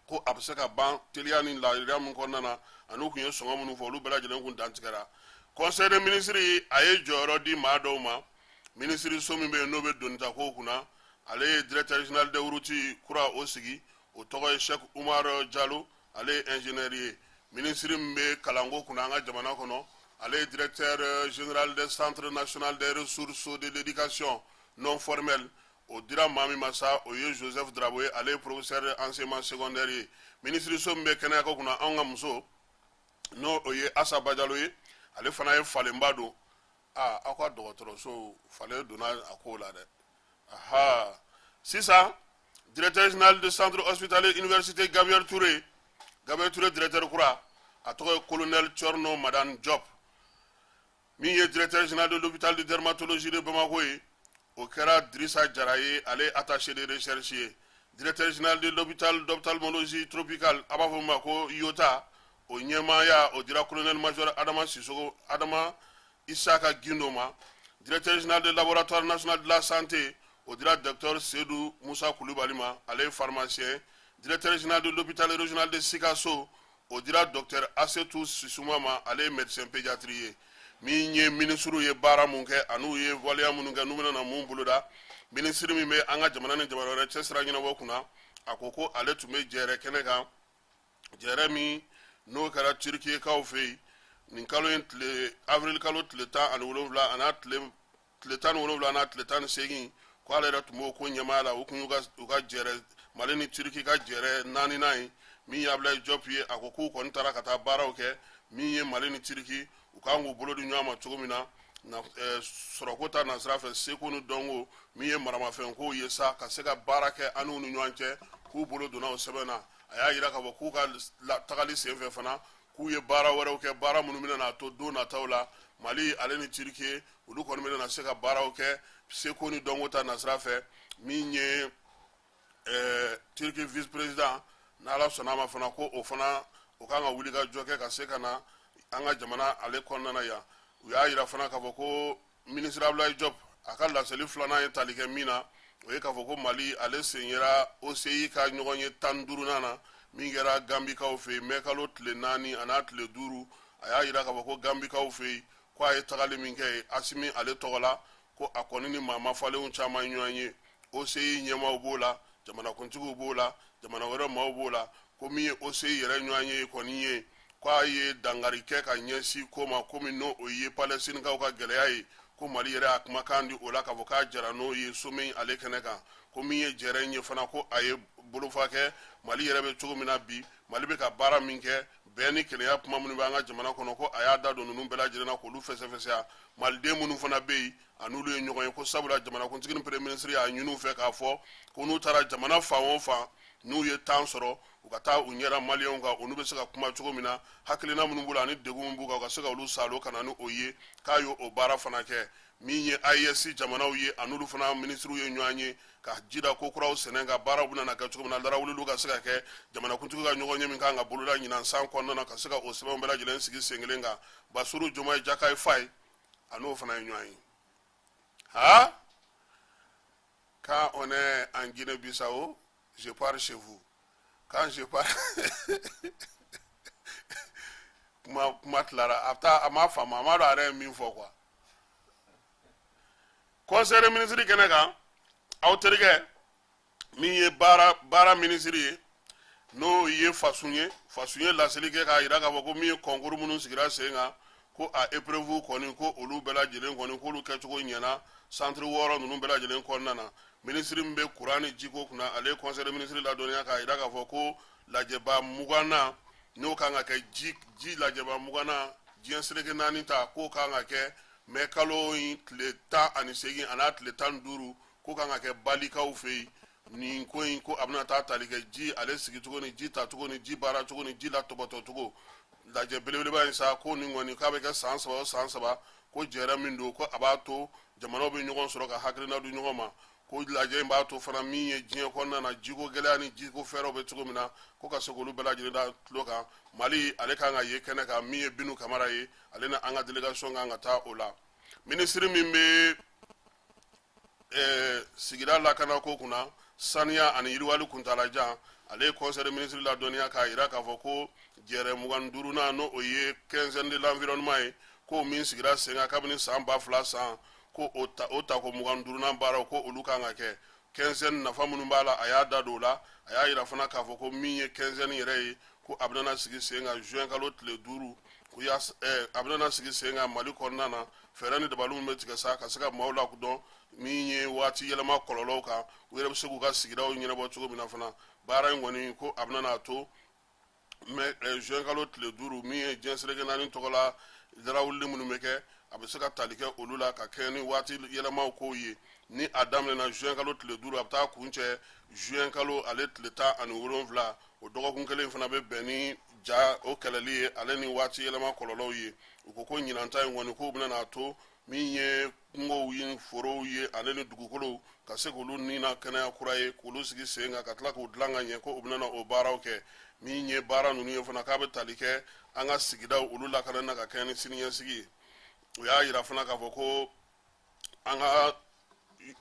ko a bɛ se ka ban teliya ni laadiriya min kɔnɔna na, ani u tun ye sɔngɔ minnu fɔ, olu bɛɛ lajɛlen kun dantigɛra. Conseil des ministres a ye jɔyɔrɔ di maa dɔw ma. Minisiriso min bɛ yen, n'o bɛ donita kow kunna, ale ye directeur général des routes kura o sigi, o tɔgɔ ye Cheikh Umar Jalo, ale ye ingénieur ye. Minisiri min bɛ kalanko kunna an ka jamana kɔnɔ, ale ye directeur général des Centre national des ressources de l'éducation non formelle, o dira maa min ma sa, o ye Joseph Drabo ye, ale ye professeur enseignement secondaire ye. Minisiriso min bɛ kɛnɛyako kunna, anw ka muso, n'o o ye Asa Bajalo ye, ale fana ye falenba don. Aa, aw ka dɔgɔtɔrɔso falen donna a ko la dɛ. Aha, sisan directeur général de centre hospitalier université Gabriel Touré, Gabriel Touré directeur kura, a tɔgɔ ye colonel Thierno Madani Diop. Min ye directeur général de l'hôpital de dermatologie de Bamako ye, o kɛra Drissa Jara ye, ale attaché de recherche ye. Directeur général de l'hôpital d'ophtalmologie tropicale, a b'a fɔ min ma ko IOTA, o ɲɛmaaya o dira colonel major Adama Sisoko, Adama Isaka Gindo ma. Directeur général de laboratoire national de la santé, o dira docteur Seydou Moussa Koulibaly ma, ale ye pharmacien. Directeur général de l'hôpital régional de Sikasso, o dira docteur Asetou Sisuma ma, ale ye médecin pédiatre ye. Min ye minisiriw ye baara mun kɛ an'u ye waleya minnu kɛ, n'u bɛna na mun boloda, minisiri min bɛ an ka jamana ni jamana wɛrɛ cɛsira ɲɛnabɔ kunna, a ko ko ale tun bɛ jɛrɛ kɛnɛ kan, jɛrɛ min n'o kɛra Turikiyekaw fɛ yen nin kalo in tile, avril kalo tile 17 a n'a tile 17 n'a tile 18, ko ale yɛrɛ tun b'o ko ɲɛmaaya la. U kun y'u ka jɛrɛ, Mali ni Turiki ka jɛrɛ naaninan ye. Min ye Abulayi Jɔp ye, a ko k'u kɔni taara ka taa baaraw kɛ. Min ye Mali ni Turiki, u kan k'u bolo di ɲɔgɔn ma cogo min na, sɔrɔko ta nasira fɛ, seko ni dɔnko, min ye maramafɛnkow ye sa, ka se ka baara kɛ an n'u ni ɲɔgɔn cɛ, k'u bolo donna o sɛbɛn na. A y'a yira k'a fɔ k'u ka tagali senfɛ fana, k'u ye baara wɛrɛw kɛ, baara minnu bɛna n'a to don nataw la. Mali ale ni Turquie olu kɔni bɛna se ka baaraw kɛ seko ni dɔnko ta nasira fɛ. Min ye Turquie vice président, n'Ala sɔnna a ma fana, ko o fana o kan ka wuli ka jɔ kɛ ka se ka na an ka jamana ale kɔnɔna na yan. U y'a yira fana k'a fɔ ko ministre Abdoulaye Diop, a ka laseli filanan ye tali kɛ min na, o ye k'a fɔ ko Mali ale sen yera OCI ka ɲɔgɔn ye 15nan na min kɛra Gambikaw fɛ yen mɛ kalo tile 4 an'a tile 5. A y'a yira k'a fɔ ko Gambikaw fɛ yen, ko a ye tagali min kɛ yen Asimi ale tɔgɔ la, ko a kɔni ni maa mafalenw caman ɲɔgɔn ye. OCI ɲɛmaaw b'o la, jamanakuntigiw b'o la, jamana wɛrɛ maaw b'o la. Ko min ye OCI yɛrɛ ɲɔgɔn ye kɔni ye, ko a ye dankari kɛ ka ɲɛsin ko ma komi n'o o ye Palɛstinikaw ka gɛlɛya ye, ko Mali yɛrɛ y'a kumakan di o la k'a fɔ k'a jɛra n'o ye sommet ale kɛnɛ kan. Ko min ye jɛrɛ in ye fana, ko a ye bolofa kɛ Mali yɛrɛ bɛ cogo min na bi, Mali bɛ ka baara min kɛ, bɛn ni kelenya kuma minnu bɛ an ka jamana kɔnɔ, ko a y'a da don ninnu bɛɛ lajɛlen na k'olu fɛsɛfɛsɛya. Maliden minnu fana bɛ yen, a n'olu ye ɲɔgɔn ye, ko sabula jamanakuntigi ni premier ministre y'a ɲini u fɛ k'a fɔ ko n'u taara jamana fan o fan, n'u ye temps sɔrɔ, u ka taa u ɲɛda maliyɛnw kan, olu bɛ se ka kuma cogo min na, hakilina minnu b'u la ani degun min b'u kan, u ka se ka olu salo ka na ni o ye. K'a y'o o baara fana kɛ. Min ye AES jamanaw ye, a n'olu fana minisiriw ye ɲɔgɔn ye ka jida ko kuraw sɛnɛ ka baaraw bɛna na kɛ cogo min na, larawuliliw ka se ka kɛ. Jamanakuntigi ka ɲɔgɔn ye min kan ka boloda ɲinan san kɔnɔna na, ka se ka o sɛbɛnw bɛɛ lajɛlen sigi sen kelen kan, Basiru Jomayi Jakayi Fayi, a n'o fana ye ɲɔgɔn ye. Ha, quand on est en Guinée-Bissau, je pars chez vous. Quand je pars, kuma kuma tilara, a bɛ taa, a m'a faamu, a m'a dɔn a yɛrɛ ye min fɔ quoi. Conseil des ministres kɛnɛ kan, aw terikɛ min ye baara minisiri ye, n'o ye Fasun ye, Fasun ye laseli kɛ k'a jira k'a fɔ ko min ye concours minnu sigira sen kan, ko a épreuve kɔni, ko olu bɛɛ lajɛlen kɔni, k'olu kɛcogo ɲɛna centre 6 ninnu bɛɛ lajɛlen kɔnɔna na. Minisiri min bɛ kuran ni jiko kunna, ale ye conseil des ministres ladɔnniya k'a jira k'a fɔ ko lajɛba 20nan, n'o kan ka kɛ ji lajɛba 20nan diɲɛ seleke naani ta, k'o kan ka kɛ mɛ kalo in tile 18 an'a tile 15, k'o kan ka kɛ Balikaw fɛ yen. Nin ko in, ko a bɛna taa tali kɛ ji ale sigicogo ni ji tacogo ni ji baaracogo ni ji latɔbɔtɔcogo. Lajɛ belebeleba in sa, ko nin kɔni k'a bɛ kɛ san 3 o san 3, ko jɛrɛ min don, ko a b'a to jamanaw bɛ ɲɔgɔn sɔrɔ ka hakilina di ɲɔgɔn ma. Ko lajɛ in b'a to fana, min ye diɲɛ kɔnɔna na jiko gɛlɛya ni jiko fɛɛrɛw bɛ cogo min na, ko ka se k'olu bɛɛ lajɛlen da tulo kan. Mali ale kan ka ye kɛnɛ kan, min ye Binu Kamara ye, ale ni an ka délégation kan ka taa o la. Minisiri min bɛ sigida lakanako kunna, saniya ani yiriwali kuntalajan, ale ye conseil des ministres ladɔnniya k'a jira k'a fɔ ko jɛrɛ 25nan, n'o o ye quinzaine de l'environnement ye, ko min sigira sen kan kabini san 2000 san, ko o ta o tako 25nan baaraw, ko olu kan ka kɛ. Quinzaine nafa minnu b'a la, a y'a da don o la. A y'a yira fana k'a fɔ ko min ye quinzaine yɛrɛ ye, ko a bɛna sigi sen kan juin kalo tile 5, ko ya a bɛna sigi sen kan Mali kɔnɔna na. Fɛɛrɛ ni dabali min bɛ tigɛ sa ka se ka maaw lakodɔn min ye waati yɛlɛma kɔlɔlɔw kan, u yɛrɛ bɛ se k'u ka sigidaw ɲɛnabɔ cogo min na fana. Baara in kɔni, ko a bɛna n'a to mɛ juin kalo tile 5, min ye diɲɛ seleke naani tɔgɔ la larawulili minnu bɛ kɛ, a bɛ se ka tali kɛ olu la ka kɛɲɛ ni waati yɛlɛmaw kow ye. Ni a daminɛna juin kalo tile 5, a bɛ taa kuncɛ juin kalo ale tile 17. O dɔgɔkun kelen fana bɛ bɛn ni ja o kɛlɛli ye, ale ni waati yɛlɛma kɔlɔlɔw ye. U ko ko ɲinan ta in kɔni, k'u bɛna n'a to min ye kungow ye, forow ye, ale ni dugukolow, ka se k'olu ni na kɛnɛya kura ye, k'olu sigi sen kan ka tila k'u dilan ka ɲɛ, ko u bɛna o baaraw kɛ. Min ye baara ninnu ye fana, k'a bɛ tali kɛ an ka sigidaw olu lakana na ka kɛɲɛ ni siniɲɛsigi ye. U y'a yira fana k'a fɔ ko an ka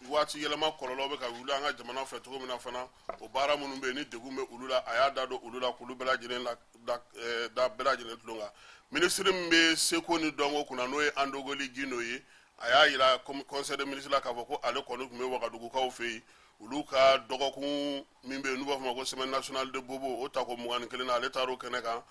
waati yɛlɛma kɔlɔlɔ bɛ ka wuli an ka jamana fɛ cogo min na fana, o baara minnu bɛ yen ni degun bɛ olu la, a y'a da don olu la k'olu bɛɛ lajɛlen la da bɛɛ lajɛlen tulon kan. Minisiri min bɛ seko ni dɔnko kunna, n'o ye Andogoli Gindo ye, a y'a yira conseil des ministres la k'a fɔ ko ale kɔni tun bɛ Wagadugukaw fɛ yen, olu ka dɔgɔkun min bɛ yen n'u b'a fɔ ma ko semaine nationale de Bobo, o tako 21 na, ale taar'o kɛnɛ kan.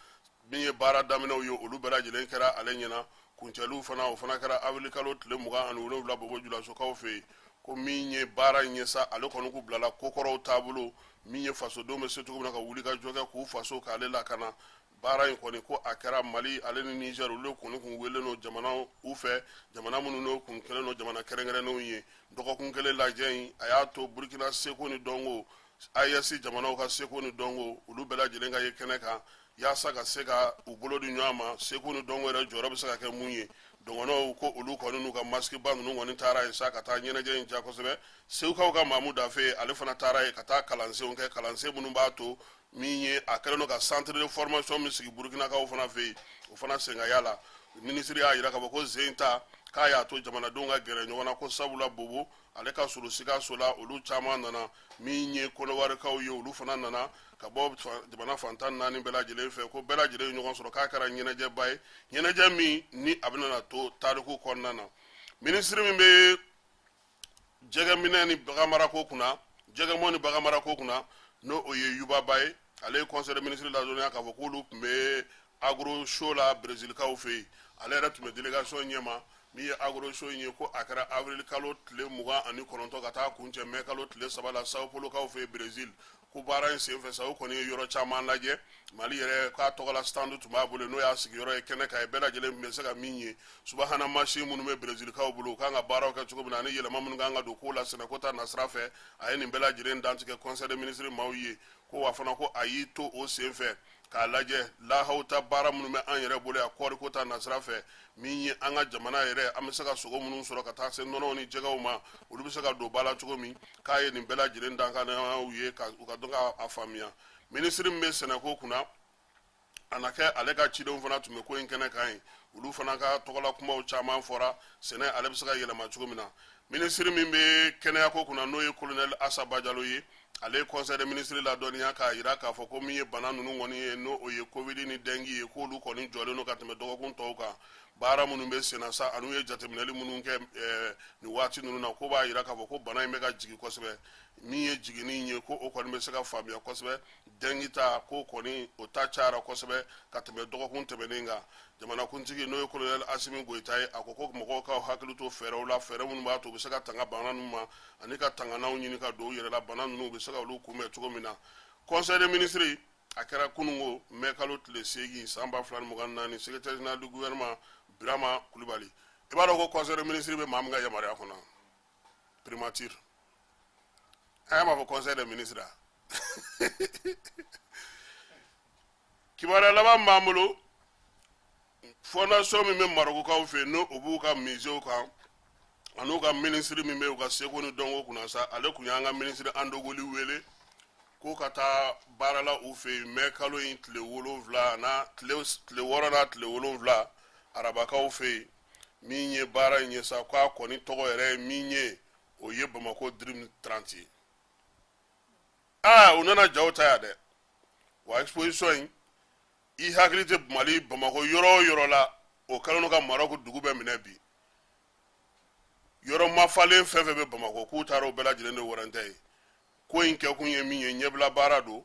Min ye baara daminɛw ye, olu bɛɛ lajɛlen kɛra ale ɲɛna. Kuncɛliw fana, o fana kɛra avril kalo tile 27 Bobo Julasokaw fɛ yen. Ko min ye baara in ye sa, ale kɔni k'u bilala kokɔrɔw taabolo, min ye fasodenw bɛ se cogo min na ka wuli ka jɔ kɛ k'u faso k'ale lakana. Baara in kɔni, ko a kɛra Mali ale ni Niger, olu kɔni kun welen don jamana u fɛ, jamana minnu n'o kun kɛlen don jamana kɛrɛnkɛrɛnnenw ye. Dɔgɔkun kelen lajɛ in, a y'a to Burkina seko ni dɔnko, AES jamanaw ka seko ni dɔnko, olu bɛɛ lajɛlen ka ye kɛnɛ kan. yaasa ka se ka u bolo di ɲɔgɔn ma, seko ni dɔnko yɛrɛ jɔyɔrɔ bɛ se ka kɛ mun ye. Dɔgɔnɔw ko olu kɔni n'u ka masikiba ninnu kɔni taara yen sa ka taa ɲɛnajɛ in ja kosɛbɛ. Segukaw ka Mamu Dafe, ale fana taara yen ka taa kalansenw kɛ, kalansen minnu b'a to min ye a kɛlen don ka centre de formation min sigi Burukinakaw fana fɛ yen, o fana senkaya la. Minisiri y'a jira k'a fɔ ko zen ta k'a y'a to jamanadenw ka gɛrɛ ɲɔgɔn na, ko sabula Bobo ale ka surun Sikaso la, olu caman nana. Min ye Kɔnɔwarikaw ye, olu fana nana ka bɔ jamana fan 14 bɛɛ lajɛlen fɛ, ko bɛɛ lajɛlen ye ɲɔgɔn sɔrɔ, k'a kɛra ɲɛnajɛba ye, ɲɛnajɛ min ni a bɛna to tariku kɔnɔna na. Minisiri min bɛ jɛgɛminɛ ni baganmarako kunna, jɛgɛmɔ ni baganmarako kunna, n'o o ye Yuba Ba ye, ale ye conseil des ministres ladɔnniya k'a fɔ k'olu tun bɛ agro show la Brezilikaw fɛ yen. Ale yɛrɛ tun bɛ délégation ɲɛma. Min ye agro show in ye, ko a kɛra avril kalo tile 29 ka taa kuncɛ mai kalo tile 3 la Sao Paulokaw fɛ yen Brezil. Ko baara in senfɛ sa, u kɔni ye yɔrɔ caman lajɛ. Mali yɛrɛ k'a tɔgɔla stand tun b'a bolo, n'o y'a sigiyɔrɔ ye kɛnɛ kan ye, bɛɛ lajɛlen tun bɛ se ka min ye, subahana mansin minnu bɛ Brezilikaw bolo, u kan ka baaraw kɛ cogo min na, ani yɛlɛma minnu kan ka don ko la sɛnɛko ta nasira fɛ. A ye nin bɛɛ lajɛlen dantigɛ conseil des ministres maaw ye. Ko wa fana, ko a y'i to o senfɛ k'a lajɛ lahaw ta baara minnu bɛ an yɛrɛ bolo yan kɔɔriko ta nasira fɛ, min ye an ka jamana yɛrɛ, an bɛ se ka sogo minnu sɔrɔ ka taa se nɔnɔw ni jɛgɛw ma, olu bɛ se ka don ba la cogo min. K'a ye nin bɛɛ lajɛlen dankanyaw ye ka u ka dɔn k'a faamuya. Minisiri min bɛ sɛnɛko kunna, a na kɛ ale ka cidenw fana tun bɛ ko in kɛnɛ kan yen. Olu fana ka tɔgɔla kumaw caman fɔra sɛnɛ ale bɛ se ka yɛlɛma cogo min na. Minisiri min bɛ kɛnɛyako kunna, n'o ye kolonɛli Asa Bajalo ye, ale ye conseil des ministres ladɔnniya k'a jira k'a fɔ ko min ye bana ninnu kɔni ye, n'o o ye covid ni dengue ye, k'olu kɔni jɔlen don ka tɛmɛ dɔgɔkun tɔw kan. Baara minnu bɛ senna sa, an'u ye jateminɛli minnu kɛ nin waati ninnu na, ko b'a jira k'a fɔ ko bana in bɛ ka jigin kosɛbɛ. Min ye jiginni ye, ko o kɔni bɛ se ka faamuya kosɛbɛ. Dengue ta, ko kɔni o ta cayara kosɛbɛ ka tɛmɛ dɔgɔkun tɛmɛnen kan. Jamanakuntigi, n'o ye kolonɛli Asimi Goyita ye, a ko ko mɔgɔw ka hakili to fɛɛrɛw la, fɛɛrɛ minnu b'a to u bɛ se ka tanga bana ninnu ma, ani ka tanganaw ɲini ka don u yɛrɛ la, bana ninnu u bɛ se ka olu kunbɛn cogo min na. Conseil des ministres a kɛra kununko mɛ kalo tile 8 san 2024. Secrétaire général du gouvernement Birama Kulibali, i b'a dɔn ko conseil des ministres bɛ maa min ka yamaruya kɔnɔ, primature, a y'a m'a fɔ conseil des ministres. Kibaruya laban b'an bolo, fondation min bɛ Marɔkukaw fɛ yen, n'o o b'u ka musée kan, an'u ka minisiri min bɛ u ka seko ni dɔnko kunna sa, ale tun y'an ka minisiri Andogoli wele ko ka taa baara la u fɛ yen mɛ kalo in tile 7 n'a tile 6 n'a tile 7 arabakaw fɛ yen. Min ye baara in ye sa, k'a kɔni tɔgɔ yɛrɛ ye min ye, o ye Bamakɔ Dream 30 ye. Aa, u nana jaw ta yan dɛ. Wa exposition in, i hakili tɛ Mali Bamakɔ yɔrɔ o yɔrɔ la, o kɛlen don ka Marɔku dugu bɛɛ minɛ bi. Yɔrɔ mafalen fɛn fɛn bɛ Bamakɔ, k'u taara o bɛɛ lajɛlen de warantɛ ye. Ko in kɛkun ye min ye, ɲɛbila baara don,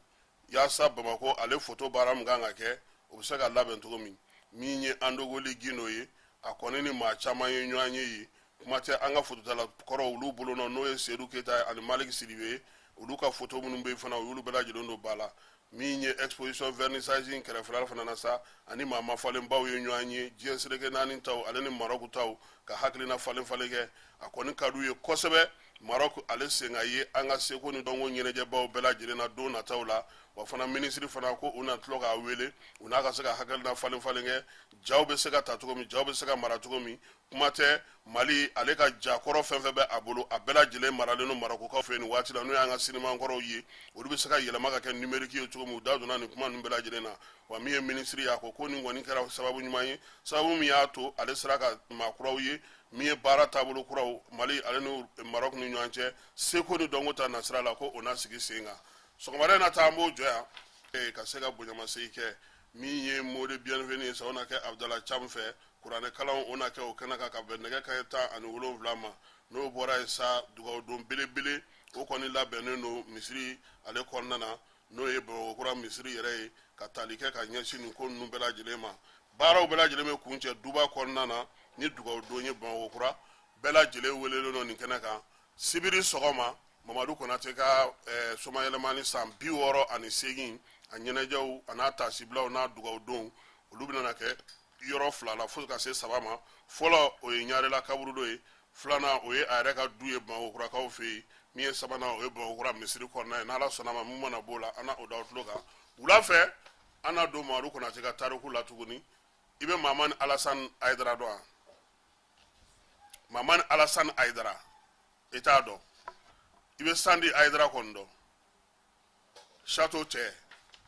yaasa Bamakɔ ale foto baara min kan ka kɛ, o bɛ se ka labɛn cogo min. Min ye Andogoli Gindo ye, a kɔni ni maa caman ye ɲɔgɔn ye yen. Kuma tɛ an ka fototala kɔrɔ olu bolo nɔ, n'o ye Sedu Keyita ye ani Maliki Sidibe ye, olu ka foto minnu bɛ yen fana, u y'olu bɛɛ lajɛlen don ba la. Min ye exposition vernissage in kɛrɛfɛla fana na sa, ani maa mafalenbaw ye ɲɔgɔn ye, diɲɛ seleke naani taw ale ni Marɔku taw, ka hakilina falen falen kɛ. A kɔni ka d'u ye kosɛbɛ Marɔku ale sen ka ye an ka seko ni dɔnko ɲɛnajɛbaw bɛɛ lajɛlen na don nataw la. Wa fana minisiri fana ko u na tulɔ k'a wele, u n'a ka se ka hakilina falen falen kɛ, jaw bɛ se ka ta cogo min, jaw bɛ se ka mara cogo min. Kuma tɛ Mali ale ka jakɔrɔ fɛn fɛn bɛ a bolo, a bɛɛ lajɛlen maralen don Marɔkukaw fɛ nin waati la, n'o y'an ka sinima kɔrɔw ye, olu bɛ se ka yɛlɛma ka kɛ numérique ye cogo min. U da donna nin kuma ninnu bɛɛ lajɛlen na. Wa min ye minisiri ye, a ko ko nin kɔni kɛra sababu ɲuman ye, sababu min y'a to ale sera ka maa kuraw ye, min ye baara taabolo kuraw Mali ale ni Marɔku ni ɲɔgɔn cɛ seko ni dɔnko ta nasira la, ko o na sigi sen kan. Sɔgɔmada in na ta, an b'o jɔ yan ka se ka bonyamasegin kɛ. Min ye mot de bienvenue ye sa, o na kɛ Abudala Cam fɛ. Kuranɛ kalan o na kɛ o kɛnɛ kan ka bɛn nɛgɛ kanɲɛ 17 ma. N'o bɔra yen sa, dugawudon belebele o kɔni labɛnnen don misiri ale kɔnɔna na, n'o ye Bamakɔ kura misiri yɛrɛ ye, ka tali kɛ ka ɲɛsin nin ko ninnu bɛɛ lajɛlen ma. Baaraw bɛɛ lajɛlen bɛ kuncɛ duba kɔnɔna na ni dugawudon ye Bamakɔ kura. Bɛɛ lajɛlen welelen don nin kɛnɛ kan sibiri sɔgɔma. Mamadu Konate ka somayɛlɛmani san 68, a ɲɛnajɛw a n'a taasibilaw n'a dugawudonw, olu bɛna kɛ yɔrɔ fila la fo ka se saba ma. Fɔlɔ, o ye Ɲarela kaburudo ye. Filanan, o ye a yɛrɛ ka du ye Bamakɔkurakaw fɛ yen. Min ye sabanan, o ye Bamakɔkura misiri kɔnɔna ye. N'Ala sɔnna ma, mun mana b'o la, an na o da aw tulo kan wula fɛ. An na don Mamadu Konate ka tariku la tuguni. I bɛ Mamani Alasani Hayidara dɔn wa? Mamani Alasani Hayidara, i t'a dɔn. I bɛ Sandi Hayidara kɔni dɔn, Chateau cɛ,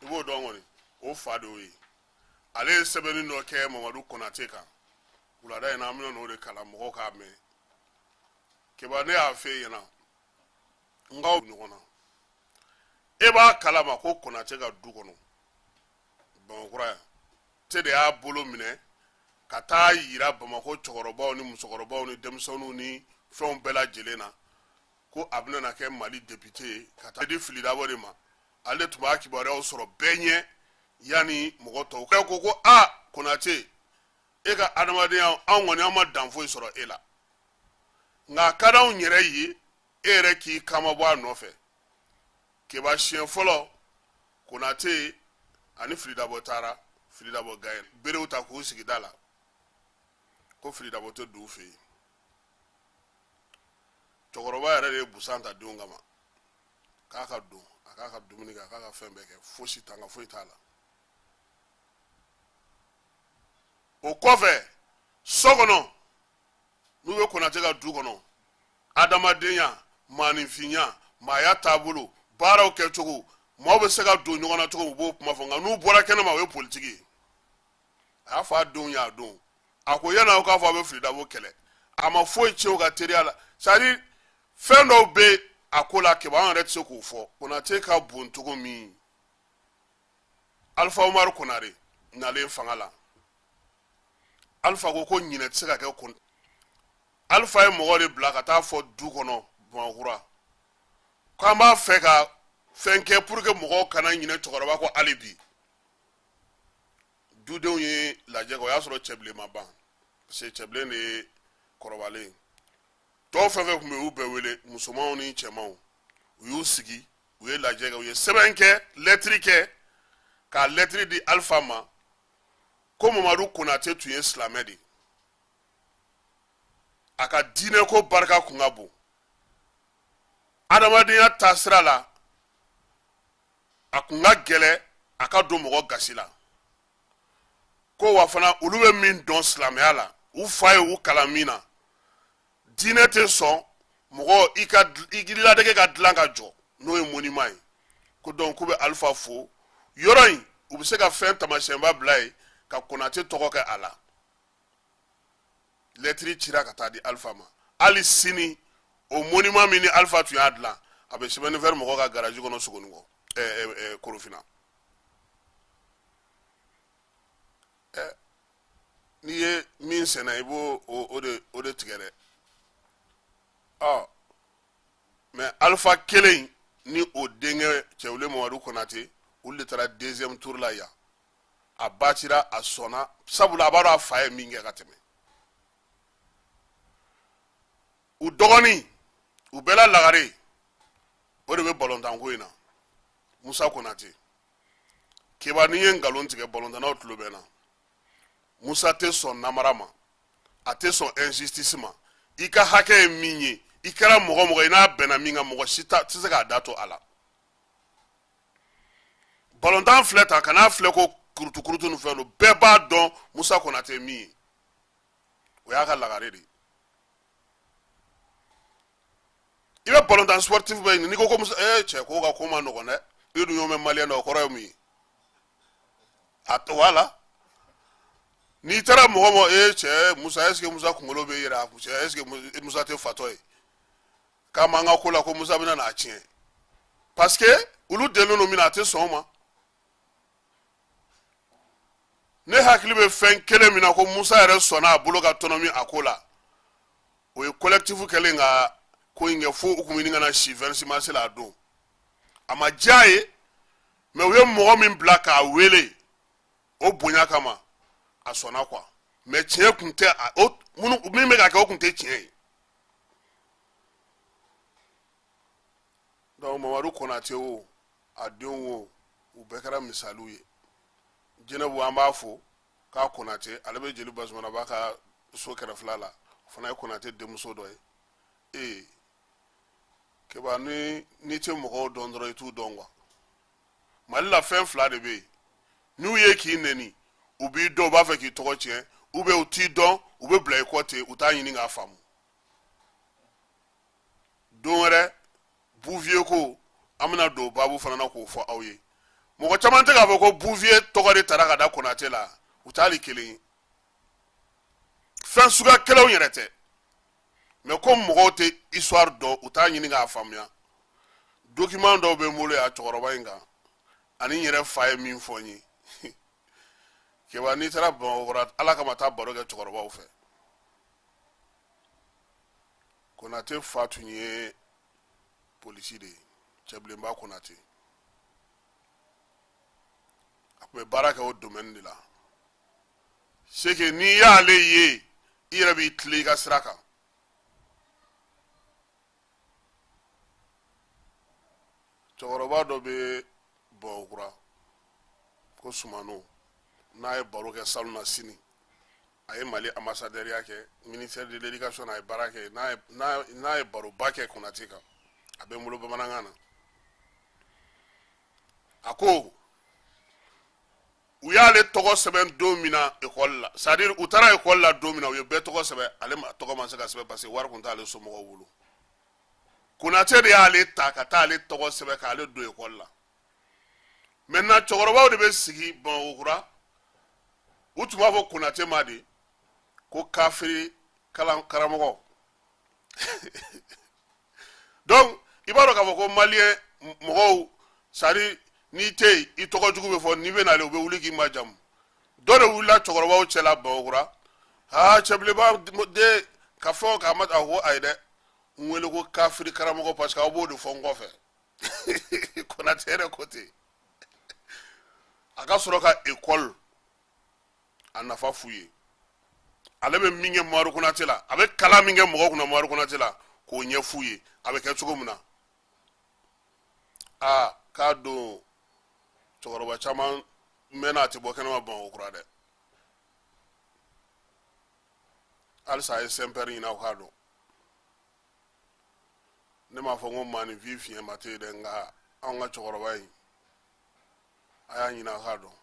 i b'o dɔn kɔni, o fa de y'o ye. Ale ye sɛbɛnni dɔ kɛ Mamadu Konate kan wulada in na, an bɛna n'o de kalan mɔgɔw k'a mɛn. Keba, ne y'a f'e ɲɛna n k'aw ɲɔgɔn na, e b'a kalama ko Konate ka du kɔnɔ Bamakɔkura yan te de y'a bolo minɛ ka taa yira Bamakɔ cɛkɔrɔbaw ni musokɔrɔbaw ni denmisɛnninw ni fɛnw bɛɛ lajɛlen na ko a bɛna kɛ Mali député ye, ka taa di Fily Dabo de ma. Ale tun b'a kibaruyaw sɔrɔ bɛɛ ɲɛ yanni mɔgɔ tɔw. Ko a Konate, e ka adamadenya, anw kɔni an ma dan foyi sɔrɔ e la, nka a ka d'anw yɛrɛ ye e yɛrɛ k'i kama bɔ a nɔfɛ. Keba, siɲɛ fɔlɔ Konate ani Fily Dabo taara, Fily Dabo gaye berew ta k'u sigi da la ko Fily Dabo tɛ don u fɛ yen. Cɛkɔrɔba yɛrɛ de ye busan ta denw kama k'a ka don, a k'a ka dumuni kɛ, a k'a ka fɛn bɛɛ kɛ, fosi tanga foyi t'a la. O kɔfɛ, so kɔnɔ, n'u bɛ Konate ka du kɔnɔ, adamadenya, maaninfinya, maaya taabolo, baaraw kɛcogo, maaw bɛ se ka don ɲɔgɔn na cogo min, u b'o kuma fɔ. Nka n'u bɔra kɛnɛma, o ye politiki ye. A y'a fɔ a denw ye a don, a ko yanni aw k'a fɔ aw bɛ Fily Dabo kɛlɛ, a ma foyi tiɲɛ u ka teriya la. C'est à dire, fɛn dɔw bɛ a ko la, Keba, an yɛrɛ tɛ se k'o fɔ. Konate ka bon cogo min, Alifa Umaru Konare nalen fanga la, Alifa ko ɲinɛ tɛ se ka kɛ kun. Alifa ye mɔgɔ de bila ka taa fɔ du kɔnɔ Bamakɔkura k'an b'a fɛ ka fɛn kɛ pour que mɔgɔw kana ɲinɛ cɛkɔrɔba kɔ hali bi. Dudenw ye lajɛ kɛ, o y'a sɔrɔ Cɛbilen ma ban, parce que Cɛbilen de ye kɔrɔbalen. Tɔw fɛn fɛn tun bɛ yen, u y'u bɛɛ wele, musomanw ni cɛmanw. U y'u sigi, u ye lajɛ kɛ, u ye sɛbɛn kɛ, lɛtiri kɛ, k'a lɛtiri di Alifa ma ko Mamadu Konate tun ye silamɛ de ye, a ka diinɛko barika kun ka bon, adamadenya taasira la a kun ka gɛlɛ a ka don mɔgɔ gasi la, ko wa fana olu bɛ min dɔn silamɛya la, u fa ye u kalan min na, diinɛ tɛ sɔn mɔgɔ i ka i ladege ka dilan ka jɔ n'o ye monument ye. Ko donc k'u bɛ Alifa fo yɔrɔ in, u bɛ se ka fɛn taamasiyɛnba bila yen ka Konate tɔgɔ kɛ a la. Lɛtiri cira ka taa di Alifa ma. Hali sini, o monument min ni Alifa tun y'a dilan, a bɛ chemin de fer mɔgɔ ka garaji kɔnɔ Sogonikɔ, Korofina. N'i ye min sɛnɛ, i b'o o de tigɛ dɛ. Ɔ mais Alifa kelen ni o denkɛ Cɛwule Mamadu Konate, olu de taara deuxième tour la yan. A batira, a sɔnna, sabula a b'a dɔn a fa ye min kɛ ka tɛmɛ. U dɔgɔnin, u bɛɛ la lagare, o de bɛ balontanko in na, Musa Konate. Keba, n'i ye nkalon tigɛ, balontannaw tulo bɛ na. Musa tɛ sɔn namara ma, a tɛ sɔn injustice ma. I ka hakɛ ye min ye, i kɛra mɔgɔ mɔgɔ i n'a bɛnna min kan, mɔgɔ si tɛ se k'a da to a la. Balontan filɛ ta, kan'a filɛ ko kurutukurutu ni fɛn don, bɛɛ b'a dɔn Musa Konate ye min ye, o y'a ka lagare de ye. I bɛ balontan sportif bɛɛ ɲini, n'i ko ko Musa, cɛ, k'o ka ko ma nɔgɔn dɛ. I dun y'o mɛn maliyɛn na, o kɔrɔ ye mun ye? A wala n'i taara mɔgɔ mɔgɔ, cɛ, Musa, est ce que Musa kunkolo bɛ yɛrɛ? A cɛ, est ce que Musa tɛ fatɔ ye k'a m'an ka ko la, ko Musa bɛna n'a tiɲɛ? Parce que olu delilen don min na, a tɛ sɔn o ma. Ne hakili bɛ fɛn kelen min na ko Musa yɛrɛ sɔnna a bolo ka tɔnɔmi a ko la, o ye collectif kɛlen ka ko in kɛ fo u kun bɛ ɲini ka na si 26 mars la. A don a ma diya a ye, mais u ye mɔgɔ min bila k'a wele, o bonya kama a sɔnna quoi. Mais tiɲɛ kun tɛ o minnu min bɛ ka kɛ, o kun tɛ tiɲɛ ye. Donc Mamadu Konate o, a denw o, u bɛɛ kɛra misaliw ye. Jɛnɛbu, an b'a fo k'a Konate, ale bɛ jeli Bazumanaba ka so kɛrɛfɛla la, o fana ye Konate denmuso dɔ ye. Ee Keba, ni n'i tɛ mɔgɔw dɔn dɔrɔn, i t'u dɔn quoi. Mali la, fɛn fila de bɛ yen. N'u ye k'i neni, u b'i dɔn, u b'a fɛ k'i tɔgɔ tiɲɛ, ou bien u t'i dɔn, u bɛ bila i kɔ ten, u t'a ɲini k'a faamu. Don wɛrɛ Bouvier ko an bɛna don baabu fana na k'o fɔ aw ye. Mɔgɔ caman tɛ k'a fɔ ko Bouvier tɔgɔ de tara ka da Konate la, u t'ali kelen ye. Fɛn suguya kelenw yɛrɛ tɛ, mais ko mɔgɔw tɛ histoire dɔn, u t'a ɲini k'a faamuya. Document dɔw bɛ n bolo yan cɛkɔrɔba in kan, ani n yɛrɛ fa ye min fɔ n ye. Keba, n'i taara Bamakɔ, ala kama taa baro kɛ cɛkɔrɔbaw fɛ. Konate fa tun ye polisi de ye, Cɛbilenba Konate. A tun bɛ baara kɛ o domaine de la. C'est que n'i y'ale ye, i yɛrɛ b'i tilen i ka sira kan. Cɛkɔrɔba dɔ bɛ Bamakɔkura ko Sumano, n'a ye baro kɛ salon na sini, a ye Mali ambassadeur kɛ ministère de l'éducation na, a ye baara kɛ. N'a ye baroba kɛ Konate kan, a bɛ n bolo bamanankan na. A ko u y'ale tɔgɔ sɛbɛn don min na ekɔli la, c'est à dire u taara ekɔli la don min na, u ye bɛɛ tɔgɔ sɛbɛn, ale tɔgɔ ma se ka sɛbɛn parce que wari tun t'ale somɔgɔw bolo. Konate de y'ale ta ka taa ale tɔgɔ sɛbɛn k'ale don ekɔli la. Maintenant, cɛkɔrɔbaw de bɛ sigi Bamakɔkura, u tun b'a fɔ Konate ma de ko kafiri kalan karamɔgɔ. Donc i b'a dɔn k'a fɔ ko maliyɛn mɔgɔw, c'est à dire n'i tɛ yen, i tɔgɔ jugu bɛ fɔ, n'i bɛ nalen, u bɛ wuli k'i majamu. Dɔ de wulila cɛkɔrɔbaw cɛla Bamakɔkura: aa, Cɛbilenba den ka fɛn k'a ma. A ko ayi dɛ, n wele ko kafiri karamɔgɔ parce que aw b'o de fɔ n kɔfɛ. Konate yɛrɛ ko ten. A ka sɔrɔ ka ekɔli a nafa f'u ye, ale bɛ min kɛ Mamadu Konate la, a bɛ kalan min kɛ mɔgɔw kunna Mamadu Konate la, k'o ɲɛf'u ye a bɛ kɛ cogo min na. Aa, k'a don cɛkɔrɔba caman mɛnna, a tɛ bɔ kɛnɛma Bamakɔ kura dɛ. Halisa a ye Saint-Père ɲini, aw k'a dɔn. Ne m'a fɔ n ko maaninfin fiɲɛma tɛ yen dɛ, nka anw ka cɛkɔrɔba in, a y'a ɲini a k'a dɔn.